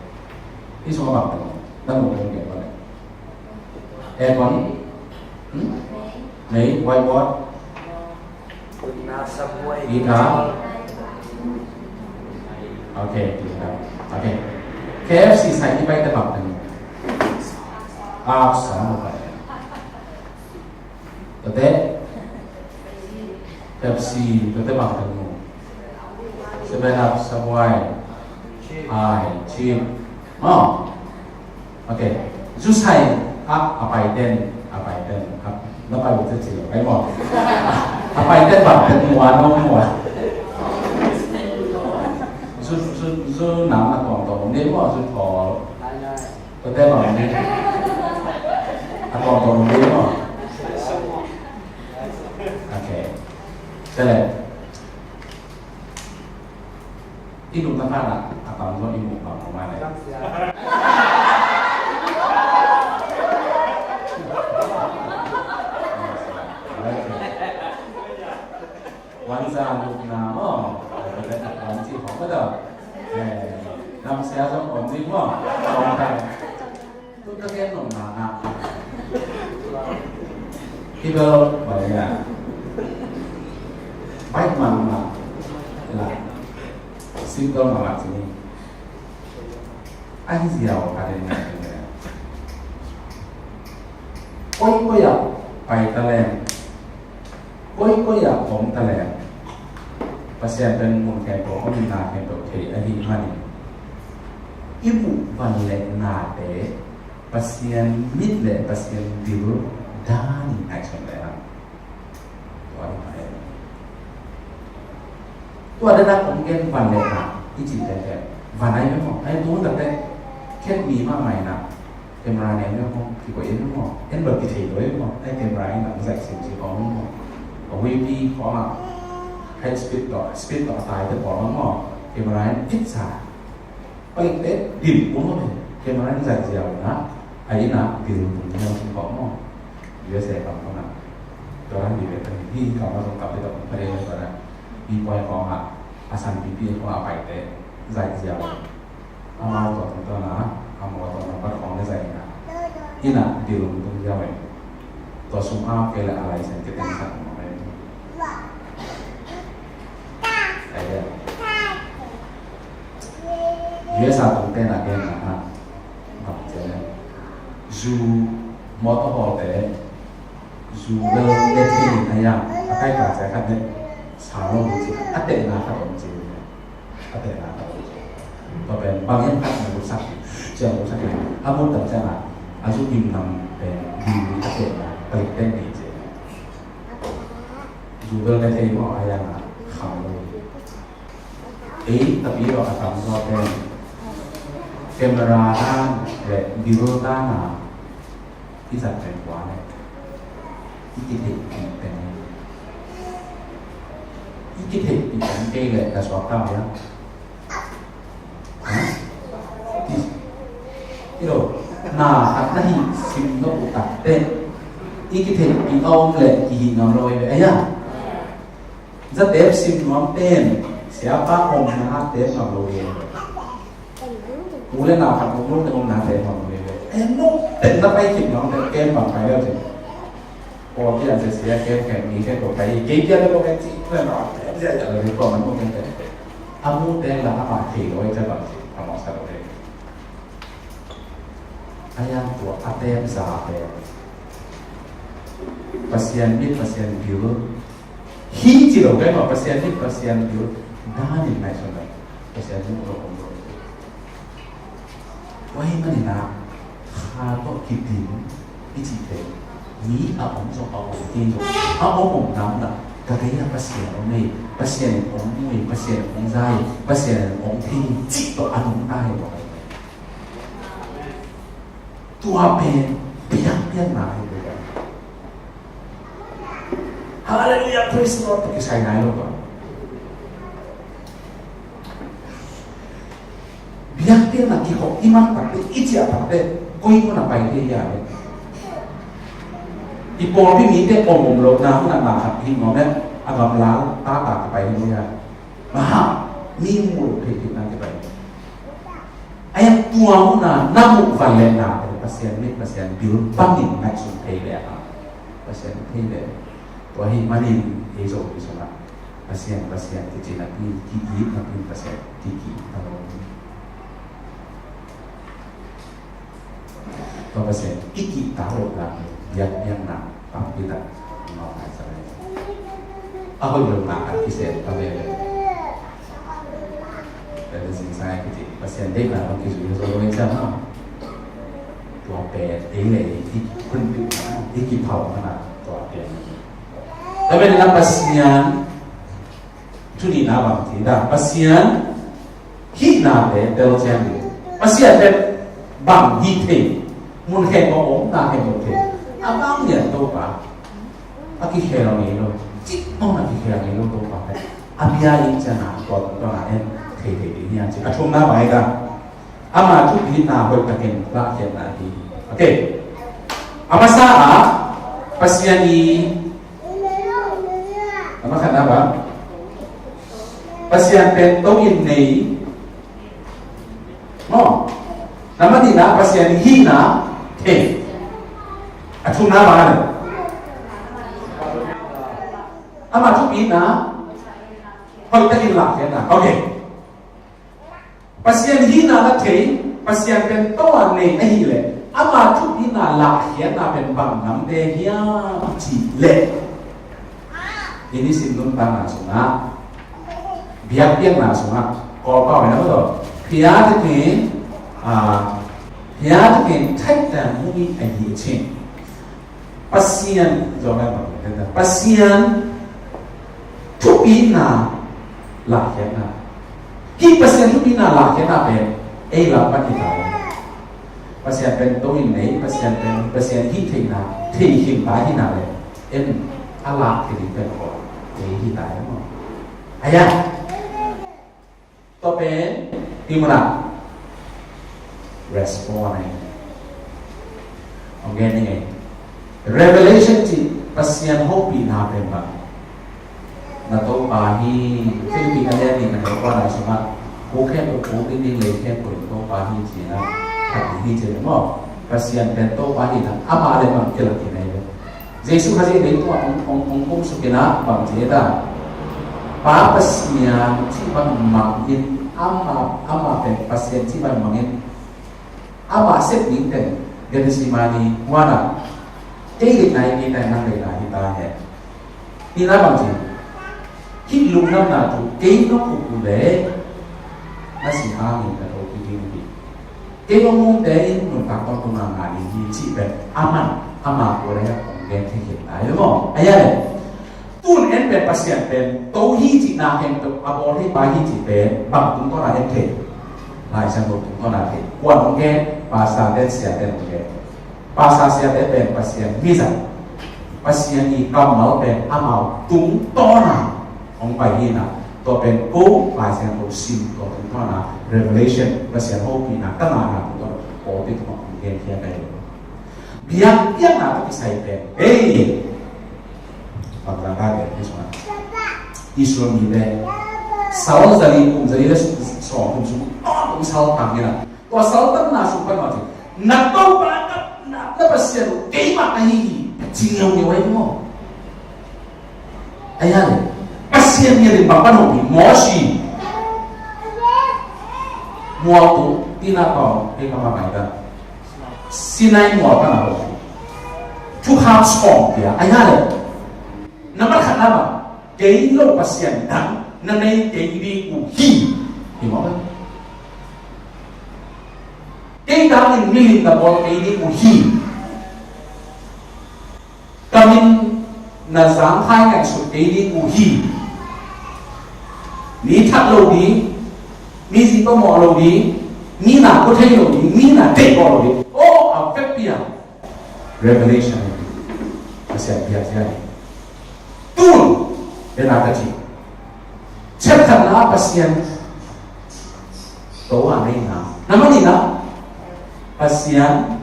Inn sungah bang teng om? Na mu teng om bang teng om? Aircon? Hmm? Mei, whiteboard? Guitar. Okay, guitar. Okay. K F C sai i pai teh bang teng om? Apps a mu pai. Tua teh Pepsi, tua teh bang teng mu? Seven Up, Subway, ai, chip. Oh. Ok. Zu sai a, a paiten, a paiten. A, na pai uh teh ci lo, ai maw. A paiten bang teng mu a, na mu a. Zu, zu, zu nam a tuamtuam om ding maw, zu thawl. Tua teh bang om ding? A tuamtuam om ding maw? Ok. Tua leh i nuntakna ah a tamzaw i muh bang om a leh? Vanzat lupna maw? Vanci hong ka daw. Eh, namsia zong om ding maw? Om ding. Tun ka gen nopna ah, hi bel bang hiam? Baih mahmah la, simple mahmah ci ni. Ahi ziau ka den ngai. Koikoi ah pai ta leng, koikoi ah om ta leng, Pasian pen mun khempeuh om in, na khempeuh thei ahih manin i muh van le nate Pasian mit le Pasian bil danin ngaihsun lehang, tua hi mah e. Tua dan a kong gen van le na, I cih tete van ai maw, ai tu takte khet mi mahmah inah camera ne maw, kikoih in maw, en bel kithei lo maw, ai camera inah zaih simsim khawng maw. A huipi khawngah high speed tawh, speed tawh a taite khawngah maw, camera in itsa. Palikte dim pum maw, camera in zaih ziau inah, a inah bil tum ziau sim khawng maw. U S A kam khawngah tua ran bil vet hi, kam a zong kam te tawh pale vet tua ran. Pi poi khawngah a san pipi khawngah a paite zaih ziau. Amau tua tungtawn a, a mawtaw nambat khawng le zaih inah, inah bil tum ziau in. Tua sum a kei le a license kei teng san mawk in. Ai le. U S A tungte na gen na ha. Bang ci le, zu mawtaw hawlte zu bel ne thei in a yang a kai ka cia khat ne sa lo ci, a tehna khat om ci. A tehna khat om ci. Tua pen bang hiam khat na gupsak, cia gupsak in a mun tam ciang a, a zu gim nam pen gim a tehna palik pen nei ci. Zu bel ne thei maw a yang a kham lo. Ei tapi lo a tam zaw pen camera dan le bil dan a i zat pen kua le i kitheihpih pen, i kitheihpih pen kei le ka suak tau hiam? Ha? I lo na khat na hih sim lo uh takte i kitheihpih a om le kihih ngam lo ei ve. Ei a Zatep sim nuam pen siapa omna tep ngam lo hi. U le nau khat om lo te omna tep ngam lo hi. En no pen na pai khin nuam te kem bang pai leu cin. Ko kia se sia kem kem ni kem ko pai kei kia le ko kem ci le na tep sia ya le ko man ko kem kem. A mu te la a ma thei lo ei ca bang ci a ma sa lo ei. A yang tua a tem za pen Pasian mit Pasian bil hi ci lo kai ma Pasian mit Pasian bil dan in nai son lai Pasian mit lo om lo. Wai man in a kha to ki din i ci te mi a om zong a om ti zong a om om nam na ka kei a Pasian om ei Pasian om mu ei Pasian om zai Pasian om ti ci to a nung ta hei lo. Tua pen biakpiakna hi tua. Hallelujah, praise the Lord, tua kisai nai lo tua. Biakpiakna kikhop i man takte i ciah takte koi mun a pai thei hia le. I pawlpi mite om om lo na hun a na khat hi nuam le a gamla tata kipai hi lo hia. Maha mi mu lo thei thei na kipai. Aia tua muna na muh van le na pen Pasian mit Pasian bil bangin ngaihsun thei ve a Pasian thei ve. Tua hi manin ei zo pi sungah Pasian Pasian kici napi ki-it napi Pasian kiki ta lo. Tua Pasian i kihta lohna biakpiakna tampi tak ngau ngai sa lai. A hoih lohna a kisem ta veve. Tua le zingsang a kici Pasian deihna bang kizui zo lo in sa ma. Tua pen ei le ei i hunpihna i kiphauhna tua pen. Tua pen la Pasian Thu nihna bang ci ta, Pasian hihnate tel ciang ding. Pasian pen bang hi thei, mun khen ko om na khen ko thei. A bang lian Topa a kikhel ngei lo, cik mong a kikhel ngei lo Topa pen a bia in ciang a tua tua na en thei thei ding hian ci. A thumna bang hi ta, ama thupina hoih takin lahkhiatna hi. Ok. A masa ah Pasian i A makhatna bang Pasian pen tongin nei. Maw. Na manihna Pasian hihna thei. A thumna bang a le. Ama thupina hoih takin lahkhiatna. Ok. Pasian hihna la thei, Pasian pen tawh a nei ahih leh ama thupina lahkhiatna pen bang namte hiam cih leh i nisim nuntakna sungah biakpiakna sungah Kawlpau in a maw taw, phiate kin a phiate kin thaihta mu i a hi a chin. Pasian zawh lai bang Pasian thupina lahkhiatna. Hih Pasian thupina lahkhiatna pen ei lam pan hi ta hi. Pasian pen to in nei, Pasian pen, Pasian hih theihna, thei khin ta hi na le, en a lahkhia ding pen ko ei hi ta hi maw. Aya. Tua pen, hih munah respond ahi. Hong gen ning ei. Revelation cih Pasian hopihna pen bang? Na Topa hi. Philippi a lian nih a neu kuana sungah, ko khempeuh ko ding ding lei khempeuh in Topa hi ci-in a, khat hi ci-in maw. Pasian pen Topa hi na, amah le bang kilak hi na hi ve. Jesu Khazih leitungah hong, hong, hong kum suk in a bang ci hi ta. Pa Pasian cih bang mangin, amah, amah pen Pasian cih bang mangin, amah sep ding teng Gethsemane huan ah, kei deihna hi, kei nang deihna hi ta hen. Hi na bang ci, hih lungdamna thu kei nong uk uh leh, na si hangin ka tho kik ding hi. Kei nong mumte in nuntak tawntung a ngah ding hi cih pen aman ama kua le hong gen thei khin ta hi maw. Aya le. Tun en pen Pasian pen to hi cihna khempeuh a bawl thei pa hi cih pen bang tungtawn a en thei? Lai Siangtho tungtawn a thei. Kuan hong gen? Pastor ten, sia ten hong gen. Pastor siate pen Pasian mizat, Pasian i kammal pen amau tungtawn a hong pai hi na. Tua pen ko Lai Siangtho sim tua tungtawn a, revelation, Pasian hopihna ka ngahna tungtawn a pawlpi tungah hong genkhia ka hi. Biakpiakna tawh kisai pen, hei, bangzah ka gen hi sungah, Israel mite sal zali, kum zali le sawm thum sung tawntung sal tang hi na. Tua saltanna sung pan mah ci, na Topa, na, na Pasian uh keimah ahi hi, ci ngeungeu ahi maw. Aya le, Pasian ngiat in bang pan hong hi? Mosi mual tung, tina tawng, kei ka ma mai ta, Sinai mual pan a hong hi. Thukham sawm pia, aya le, na mat khatna bang? Kei lo Pasian dang na nei kei ding uh hi. Hi maw? Kei dangin milim na bawl kei ding uh hi. Ka min na zangkhai ngaihsut kei ding uh hi. Mi that lo ding, mi zi pamawh lo ding, mi na kua thei lo ding, mi na deih lo ding. Aw, a vekpi a Revelation hi. Pasian biakpiak hi. Tun, bena ka ci. Chapter khatna Pasian to a neihna. Na manihna Pasian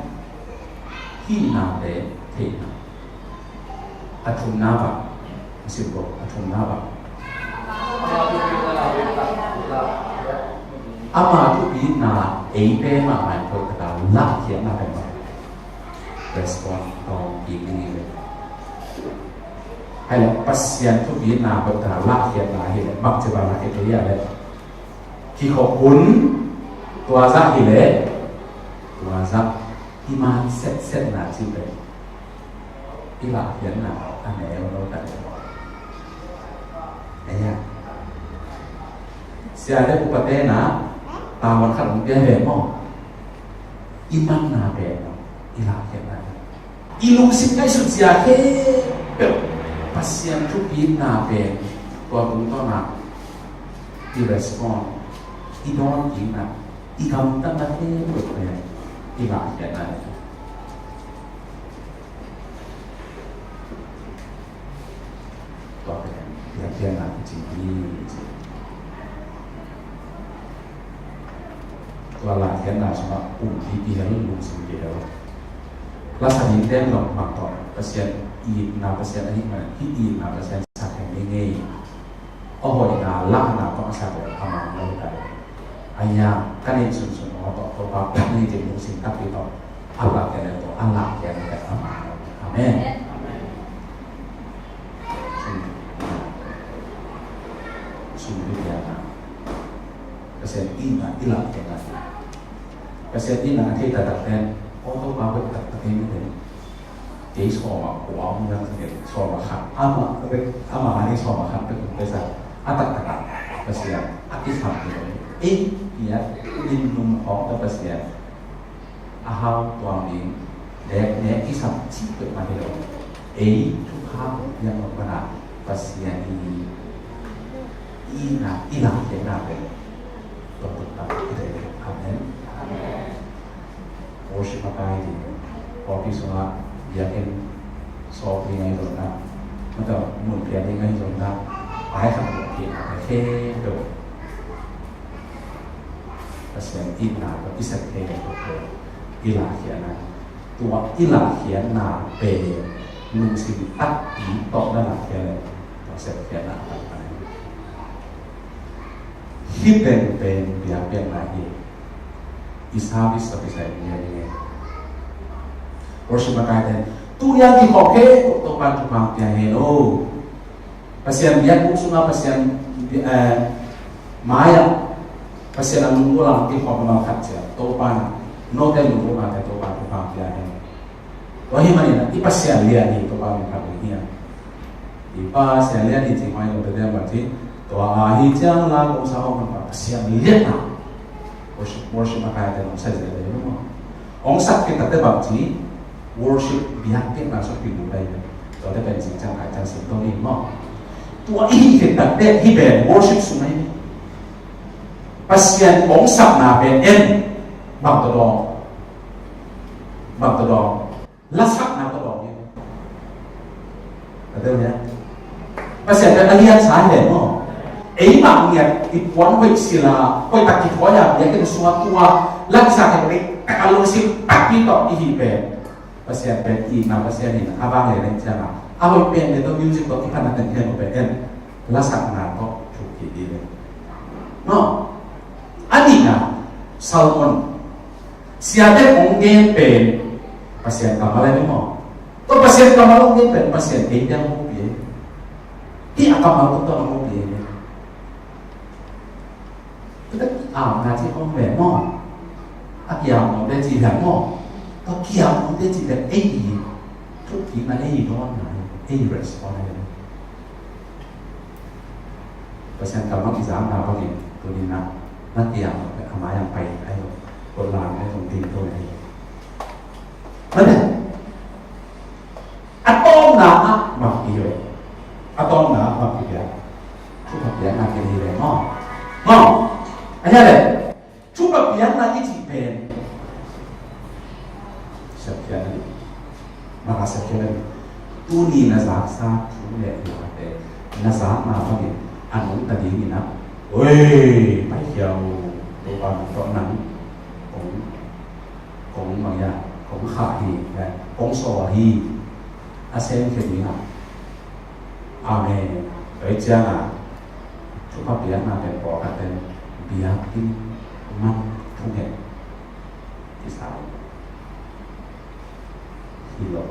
hihna le theihna. A thumna bang. A sim ko, a thumna bang. Ama thupina ei pen mahmah in pawlkhat a lahkhiatna pen bang. Respond tawng kik ding hi ve. Hai le Pasian thupina bek ta lahkhiatna hi le, bangci bang lahkhiat thei hia le, kikhop hun, tua zah hi le, tua zah i man setsetna cih pen i lahkhiatna a neu lo ta le. Aia, sia le upate na tavuan khat hong pia ve maw? I manna pen i lahkhiatna, i lungsim ngaihsut zia khempeuh Pasian thupina pen tua tungtawna i respond, i dawn kikna, i gamtatna khempeuh pen i lahkhiatna hi. Tua pen biakpiakna kici hi, ci. Tua lahkhiatna sungah um hi kihel, lungsim kihel. Lasa ding tem lo bang tawh Pasian itna, Pasian ahih manin hih itna Pasian sak hi ngei. A hoihna lahna tawh a sak le a man lo ta. Aia, ka neih sunsun aw tawh Topa phat ni cih lungsim takpi tawh a lahkhiat le tawh a lahkhiat le a man lo. Amen. Sum, sum piakna, Pasian itna i lahkhiatna. Pasian itna a thei taktak ten, aw Topa hoih taktak hi mite. Kei sawm a kua om hiam, kei sawm a khat. Ama, ama ni sawm a khat pek pek sa. A taktak a Pasian a kisam hi lo. Ei, pia, min num hawk ta Pasian a hau tuang ding, nek, nek kisam cih pek mah hi lo. Ei, thukham piang lo mana Pasian i, i na, i lahkhiatna pen Amen. Worship makai ding. Pawlpi sungah biakinn sawp ding ahi zongin, mata mun piak ding ahi zongin, pai khat lo ki a ka khe do. Pasian itna tawh i sep thei lo tawh i lahkhiatna, tua i lahkhiatna pen lungsim takpi tawh na lahkhiat leh tua sepkhiatna a takpi. Hih pen pen biakpiakna hi. I service tawh kisai ngiatngiat. Worship makaite, tu-in kikhop kei, Topa'n thupha pia hen aw. Pasian biakbuk sungah, Pasian, eh, mai-ah, Pasian a lungdam a kikhop na khat ciat, Topa'n, note lungdam a te Topa'n thupha pia hen. Tua ahih manin i Pasian lian hi, Topa min phat ding hi a. I Pasian lian hi cih mai lo te ding bang ci, tua ahi ciang la kong sa hong man Pasian lian na. Worship, worship makaite hong sa zia ding maw. Hong sak khit takte bang ci, worship biakpiakna sung pi lu dai. Tuate pen zing ciang kai ciang sim to ni maw. Tua i hih khit takte hih pen worship sung ahi. Pasian hong sakna pen en bang tawh dawng. Bang tawh dawng. Lasakna tawh dawng hi. Ka tel nia. Pasian pen a lian sa hi leh maw. Ei mah ngiat i puan hoih sila, hoih tak kithawi a, biakinn sungah tua, lamsa kei bek, tak a lungsim takpi tawh i hih pen. Pasian pen itna Pasian hi na, a vang leh leng ciang a. A hoih pen leh tawh music tawh i phatna teng hian pen en. Lasakna tawh thuk kik ding leh. Maw. A nihna, Solomon. Siate hong gen pen Pasian kammal ahi maw. Tua Pasian kammal hong gen pen Pasian ei dang hong pia. Hih a kammal tua tawh hong pia. Tua tawh a na ci hong pia maw. A kiam hong pia ci hong maw. Tua kiam hong pia ci pen ei hi. Thuk kik na ei dawnna, ei respond ahi. Pasian kammal kizakna bangin tuni-in na kiang a mai-ah pai ahi lo. Kotlang ahi lo, ding to ahi lo. Mate. A tawpna ah bang hi lo. A tawpna ah bang hi lo. Thupha piakna kei hi lo maw. Maw. A hi a le. Thupha piakna i cih pen sepkhiatna ding. Maka sepkhiatna ding. Tuni na zaksa thu le late na zakna bangin a nungta dingin a, oi, paikhia uh, Topa nang tawh nang kong, kong mangya, kong khah hi, kong sawl hi. A semkhia ding a. Amen. Tua ciangin thupha piakna pen pawlkhat pen biakinn man thungen kisa hi lo.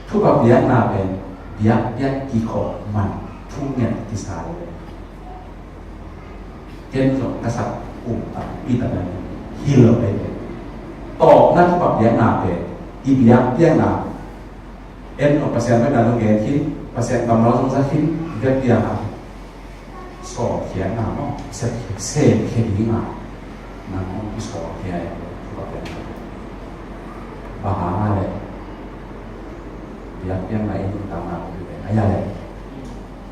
Thupha piakna pen biakpiak kikhop man thungen kisa lo. Ken zong ka sak um takpi tak hi lo. Tawpna thupha piakna pen i biakpiakna En aw, Pasian bek na zong gen khin, Pasian kammal zong za khin, bek piang a. Sawlkhia na maw, se, se khe ding a. Nang maw, i sawlkhia e, tua piang a. Bang hang a le. Biakpiakna i nuntakna ko pi pen. A ya le.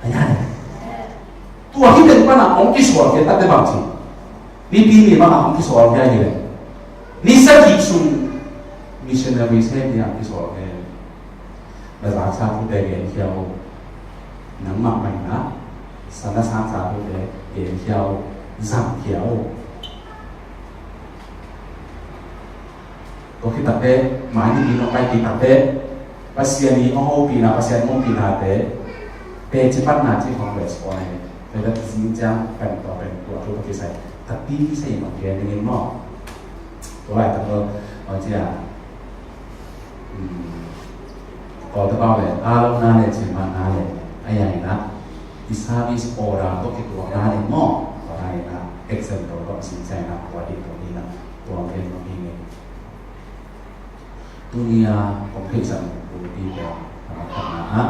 A ya le. Tua hi pen pan a hong kisawlkhia takte bang ci. Nipi ni bang a hong kisawlkhia hi le. Ni sagih sung missionary sem ni a kisawlkhia. Na zaksa thute genkhia o. Nangmah maina sana sangsa thute genkhia o. Zangkhia o. Tua khit takte, mai ni mi nong pai khit takte, Pasian i hong hopihna, Pasian hong hopihna te, te ci pan na ci hong respond ahi. Tua ta zing ciang pen tua pen tua thu ta kisai. Ta pi kisai mah gen ding in maw. Tua lai ta ko, tua cia. Tua ta pau le, a lo na le, ci ma na le, a ya na. I service order to ki tua na le maw. Tua na le na, example to si ciang na, tua di tua di na, tua gen tua di ne. Tuni a kong theihsak bulpi peuh a khatna ah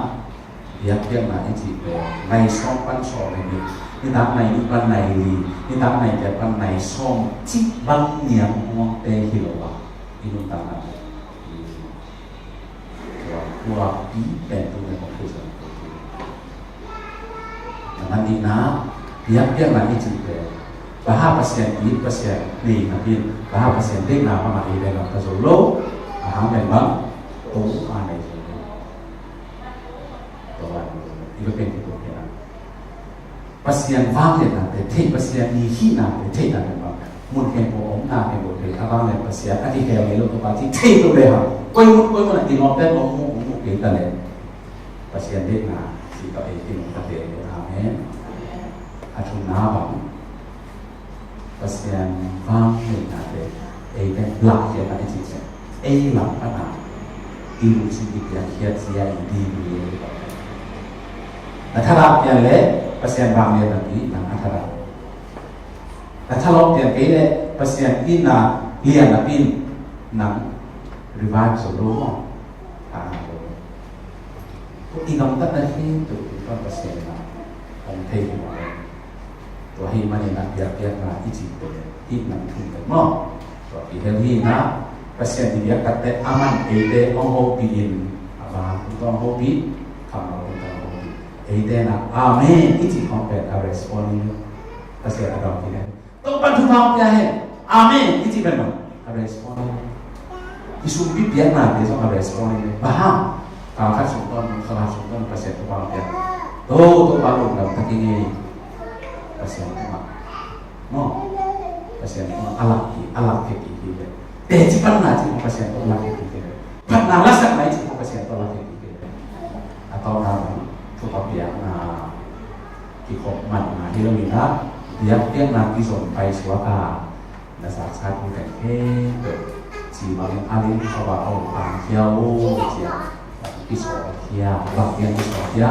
biakpiakna i cih peuh nai sawm pan sawm le nih, nitak nai nih pan nai li, nitak nai giat pan nai sawm cih bang niam muangte hi lo a i nuntakna tua pi pen tuni a kong theihsak bulpi. Na man nihna Biakpiakna i cih pen, bang hang Pasian it, Pasian nei napi in, bang hang Pasian deihna bangah ei pen lam ka zo lo, a hang pen bang, Topa nei zo lo. Topa nei zo lo. I va pen ki tuk kena. Pasian vangliatnate theih, Pasian i hihnate theihna pen bang, mun khempeuh omna khempeuh theih, a vanglian Pasian a kikhel ngei lo Topa cih theih lo le hang, koi mun koi mun a i lawmte lawm mu mu kei ta le. Pasian deihna cih tawh ei kinungta te. Amen. A thumna bang, Pasian vangliatnate ei pen lahkhiatna i cih ciang, ei lam pana i lungsim i piakkhiat zia i ding hi. Na thadah pian le Pasian vangliatna pi nang a thadah. Na thalawh pian kei le Pasian itna lian napi in nang revive zo lo maw? Tha zo lo. Tua i gamtatna khempeuh tua Pasian in a hong thei hi mawk. Tua ahih manin a biakpiakna i cih pen hih nang thum pen maw? Tua kihel hi in a, Pasian i biak takteh aman eite hong hopih in, a bang tung tawh hong hopih, kammal tung tawh hong hopih. Eite in a amen i cih khawng pen a respond in Pasian a dawng hi. Topa'n thupha hong pia hen. Amen i cih pen bang, a respond. I sumpi piaknate zong a respond. Bang hang? Kal khat sung tawh, kal khat sung tawh Pasian thupha hong pia. To, Topa lungdam tak ing ei. Pasian thupha. No. Pasian thupha a lak hi, a lak hi hi hi. Teci panna cih Pasian thupha lak hi hi hi. Phatna lasakna cih Pasian thupha lak hi hi hi. A tawpna bang, thupha piakna. Kikhop manna hi lo in a, biakpiakna kizom paisuak a, na zaksa thu teng khempeuh ci bangin a lim khop a hong pangkhia uh ci a, kisawlkhia, bang pian kisawlkhia,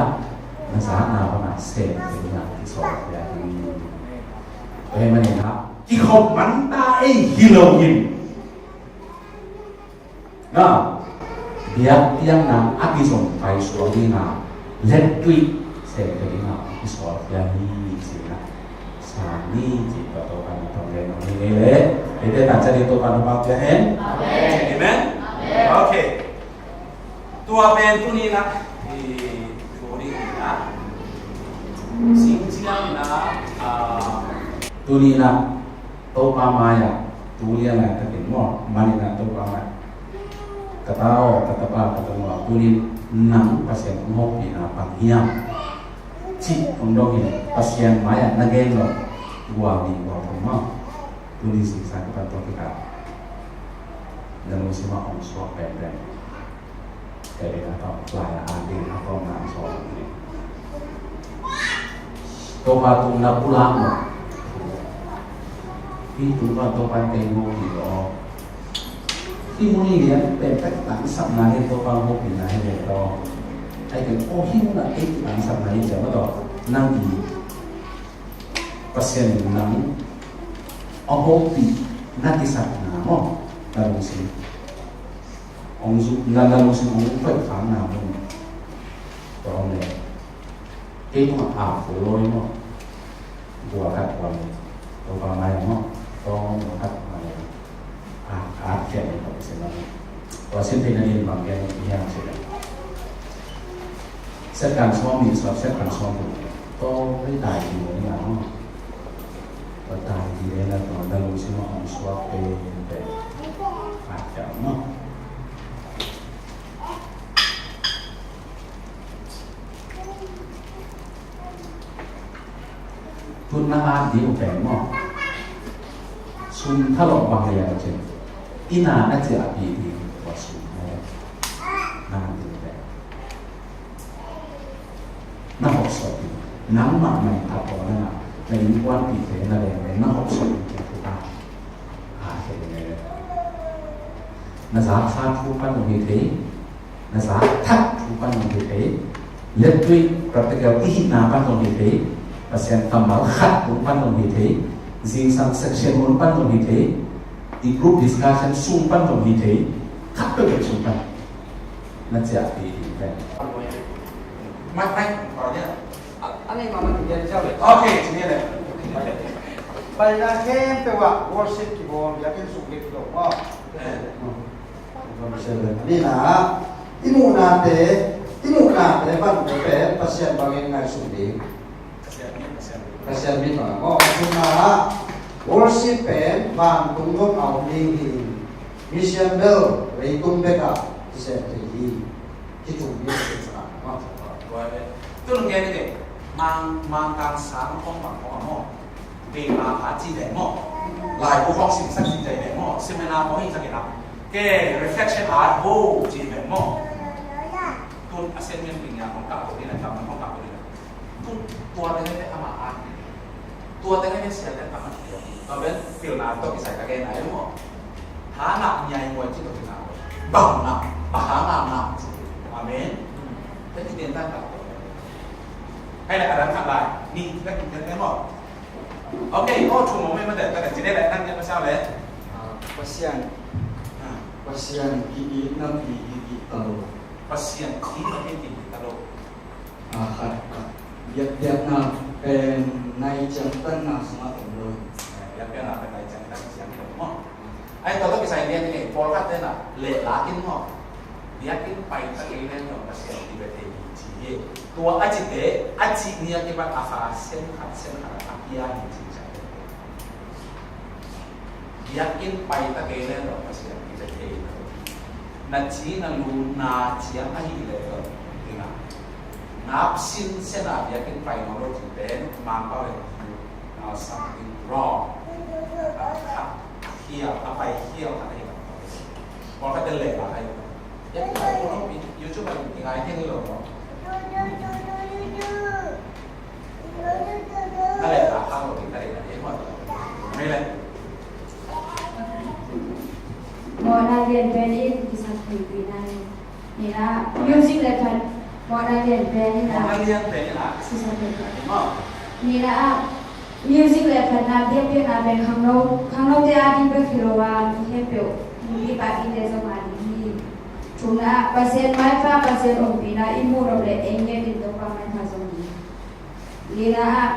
na zakna bang a sem kei in a kisawlkhia hi. Tua ahih manin a, kikhop man ta ei hi lo in. Na, biakpiakna a kizom paisuak ding a, lettui sem kei ding a, kisawlkhia hi ci na. Sa ni ci tua Topa'n a tawng gen nong hi ngei leh, eite tan ca ding Topa'n thupha pia hen. Amen. Amen. Okay. Tua pen tuni na, i, tuni na, sing ciang na, ah, tuni na, Topa mai-ah tu lian laitakin maw, man in a Topa mai-ah, ka ta aw, ka tapa, ka tanu aw, tuni-in nang Pasian hong hopihna bang hiam cih hong dong hi leh, Pasian mai-ah na gen lo gual nih gual thum maw, tuni zingsang kipan tua kikal na lungsim ah hong suak penpen. Kei a tawh lai a ding a tawh nang sawm ni. Topa tung na pulak lo. Hih tung pan Topa teng ho hi lo. Hih mun lian pen pek tangsapna hi, Topa hopihna hi le tawh. Ai ken aw hih mun a ei tangsapna hi ciang a tawh nang i Pasian in nang a hopih na kisakna maw, na lungsim. Hong zu, na, na lungsim hong khoih khakna mun. Tua om leh kei tungah a fo lawi maw. Gua khat gua leh Topa mai maw. Tua gua khat gua leh a, a khiat ni tua sin maw. Tua sin theihna ding bang gen hiam cih leh, set kan sawm ni, set kan sawm ni. Tua hei dai ni maw. Tua dai ni leh na tua na lungsim maw hong suak pe pe. A khiat maw. Tun na at ding uh pen maw, sum thalawh bang lian uh cin, inn a na ciahpih ding tua sum na at ding uh pen na hopsawh ding, nangmah mah in a pawl na ngah, na innkuanpihte na lengte na hopsawh ding pen thu ka at thei ding. Na zaksa thu pan uh hi thei. Na zak thak thu pan zong hi thei, lettui practical i hihna pan zong hi thei, Pasian kammal khat tung pan zong hi thei, zingsang section mun pan zong hi thei, i group discussion sung pan zong hi thei, khat peuhpeuh sung pan na ciahpih ding pen. Mai, mai, kau dia. A, a ngei mahmah tu dia jauh le. Okay, sini le. Pai na khempeuh ah worship kibawl, biakinn sung ding kibawl maw. Eh. Ni na, i muhnate, i muhnate bang pen Pasian bangin ngaihsun ding. Pasian, Pasian. Pasian min tawh maw, a thumna ah worship pen vantung gawp a om ding hi in, mission bel leitung bekah kisem thei hi. Hih thum hi a thumna maw. Tua hi ve. Tun gen hi ve. Mang, Mangkang sang khong bang khong a maw. Keima pha ci deng maw. Laibu khong simsak ci deng maw. Seminar khong hi sak hi na. Ke reflection art bo ci deng maw. Tun a sen men ping ya khong ka ko ni na, kam khong ka ko ni na. Tua, tua teng teng ama a. Tua teng teng sia teng ama a. Tua pen pilna tawh kisai ka gen a hi maw. Hang a ngiai muai ci tawh kina. Bang na, bang hang a na. Amen. Teng ci teng tang ka. Hai la, a dang khat lai. Ni, teng teng teng maw. Ok, ko thu maw, mai ma teng teng ci teng lai, tang teng ma sao le. Ah, Pasian. Ah. Pasian ki-itna pi ki-it ta lo. Pasian ki-itna pi ki-it ta lo. A khat, biakpiakna pen nai ciangtanna sungah om lo. Biakpiakna pen nai ciangtan ciang om maw. Ai, tua tawh kisai lian hi, pawlkhat te na, leh lak in maw. Biakinn pai ta kei leng zong Pasian ki-it thei hi ci hi. Tua a cite, a cih ni a kipat a kha, sem khat, sem khat a kia hi ci hi. Biakinn pai ta kei leng zong Pasian ki-it thei hi. Na ci na lu na ciang ahih leh zong, tina. Ngap sinsen a biakinn pai nawn lo cih pen, Mangpau leh, uh, something wrong. A khat, a khial, a pai khial khat ahi. Pawlkhat te leh a kai. Biakinn pai nawn lo, YouTube ah i ngai khin lo. Mawhna lian pen in kisakpihpih na hi. Nihna ah music le phat mawhna lian pen in ah. Mawhna lian pen in ah. Kisakpihpih. Nihna ah music le phatna biakpiakna pen khangno, khangnote a ding bek hi lo a, mi khempeuh, mipi pahpite zong a ding hi. Thumna ah Pasian maipha, Pasian ompihna i muh nop le ei nget in Topa maipha zong hi. Lina ah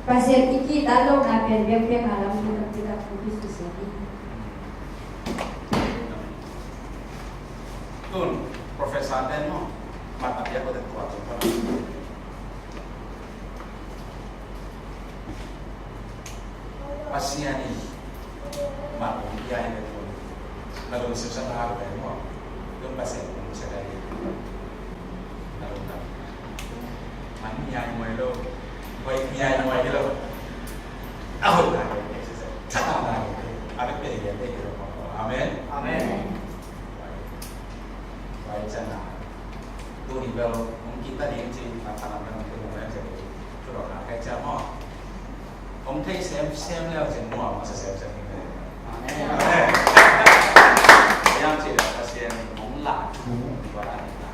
Pasian i kihtak lohna pen biakpiakna lam ding takpi tak thupi susia hi. Tun, Professor ten maw, mat a piak ko te tua tun ko na. Pasian in mat hong pia hi ve. Na lungsim sa na ha lo ve maw. Tun Pasian hong sa ka hi. Na lungsim. Man ngiai muai lo. Hoih ngiai muai lo. A hoih na. Sa na na. A bek bek ngiai bek lo. Amen. Amen. Vai cana. Tuni bel hong kita ding ci, a tanam dang hong kita ding ci. Thu lo na kai ca maw. Hong thei semsem leu cin muang masa semsem hi ve. Amen. Amen. Yang ci leu Pasian hong lah thu hong tua dan hi na.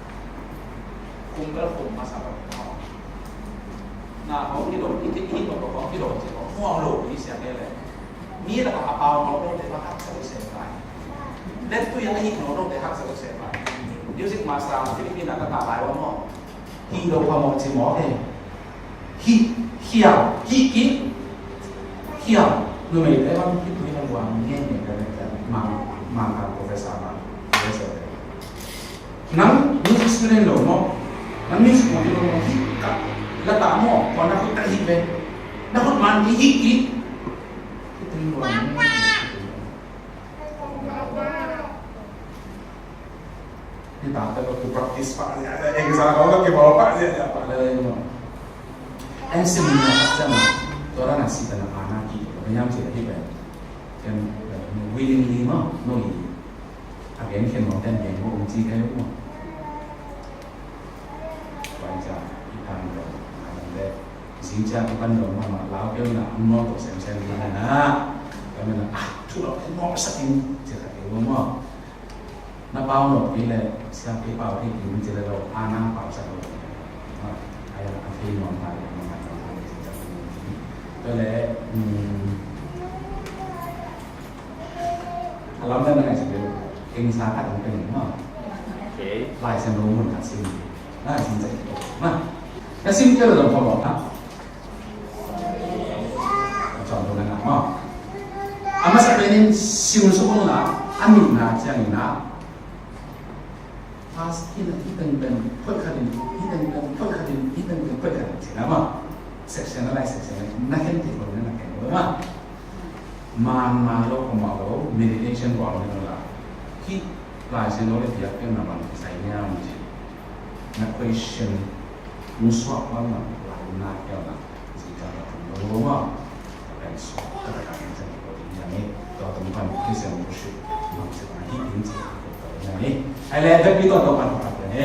Kum bel kum masa lo. Na hong hi lo, hi hi lo hong hi lo cin hong muang lo hi siang leu leh. Mi lakah a pau mawk lote bang haksa lo sem lai. Lettui a hih mawk lote haksa lo sem lai. Music master Philippines ah ka kah lai ua maw. Hih lo phamawh ci mawk e. Hih, hiam, hih kik, hiam. Numeite bang hih tui lam buang ngen ngen ka lek ka mang, mang ka professor mang, professor te. Nang music student lo maw? Nang music maw, lo maw? Hih ka, la ta maw? Kua na khut ta hih ve. Na khut man hih, hih kik. Hih tui buang ngen ngen. Ni ta te ko practice pa, exam ko ke ba pa, ya, ya, pa le no. Em sim na pa na. Tora na si ta na ana ki, ko nyam si hi ba. Em, willingly no, no i. Again, ken mo ten gen mo um ci kai mo. Bai ja, i tan lo, na le. Zing cia ko pan lo ma ma lau ke na, mo to sem sem na na. Ka me na, ah, thu lo, mo sa tin, ci ka ke mo. Na pau nop kei leh, siang kei pau thei ding ci leh lo, a nang pau sak lo. Ai a thei nuam ta leh, nuam ta leh, ci ta leh. Tua leh, um, a lam dan na ngai sak leh, keng sa khat ong keng maw. Ok. Lai Siangtho mun khat sim. Na sim sak maw. Na sim kei leh lo pau lo na. A masa pen in sim suk un la, a nihna ciangin a, pas hi na, hi teng pen phoih khat in, hi teng pen phoih khat in, hi teng pen phoih khat in ci na maw. Section a lai section a na khen ti ko na khen ko ma. Man ma lo ko ma lo meditation ko ma lo la. Ki lai se lo le biak pen na man sai nya mu ji. Na question mu suak ma ma la na kya na. Ji ka na lo ma. Kan so ka ka kan chen ko ni ya ni. To to kan ki se mu shi. Ma se na hi in se ko ni. Ai le ta pi to to kan ka ni.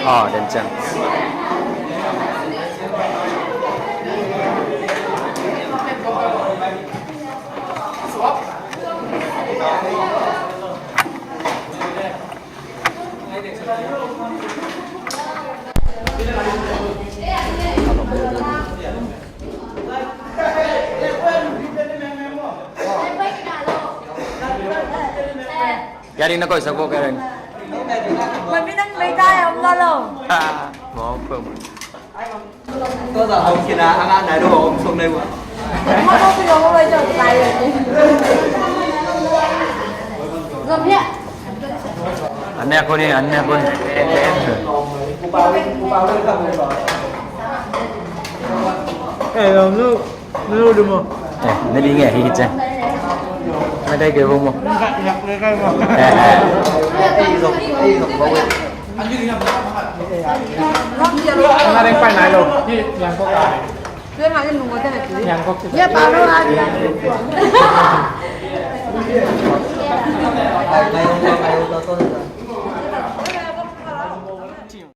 Aa, den ciang. Karen, na koih sak bo, Karen. Wan mi nang mei tai om lo lo. Ha, mawk peuhmah. Tua zah hong kina a ngah nai lo hong som nai ua. An nek hun hi, an nek hun. Eh, om lo. Nanu dum maw? Eh, na ding eh, hi hi cang. Na dai ke bo maw? Eh, eh. Na ding pai nai lo. Hi, yang ko ka. Yang ko. Ya, pa lo ha.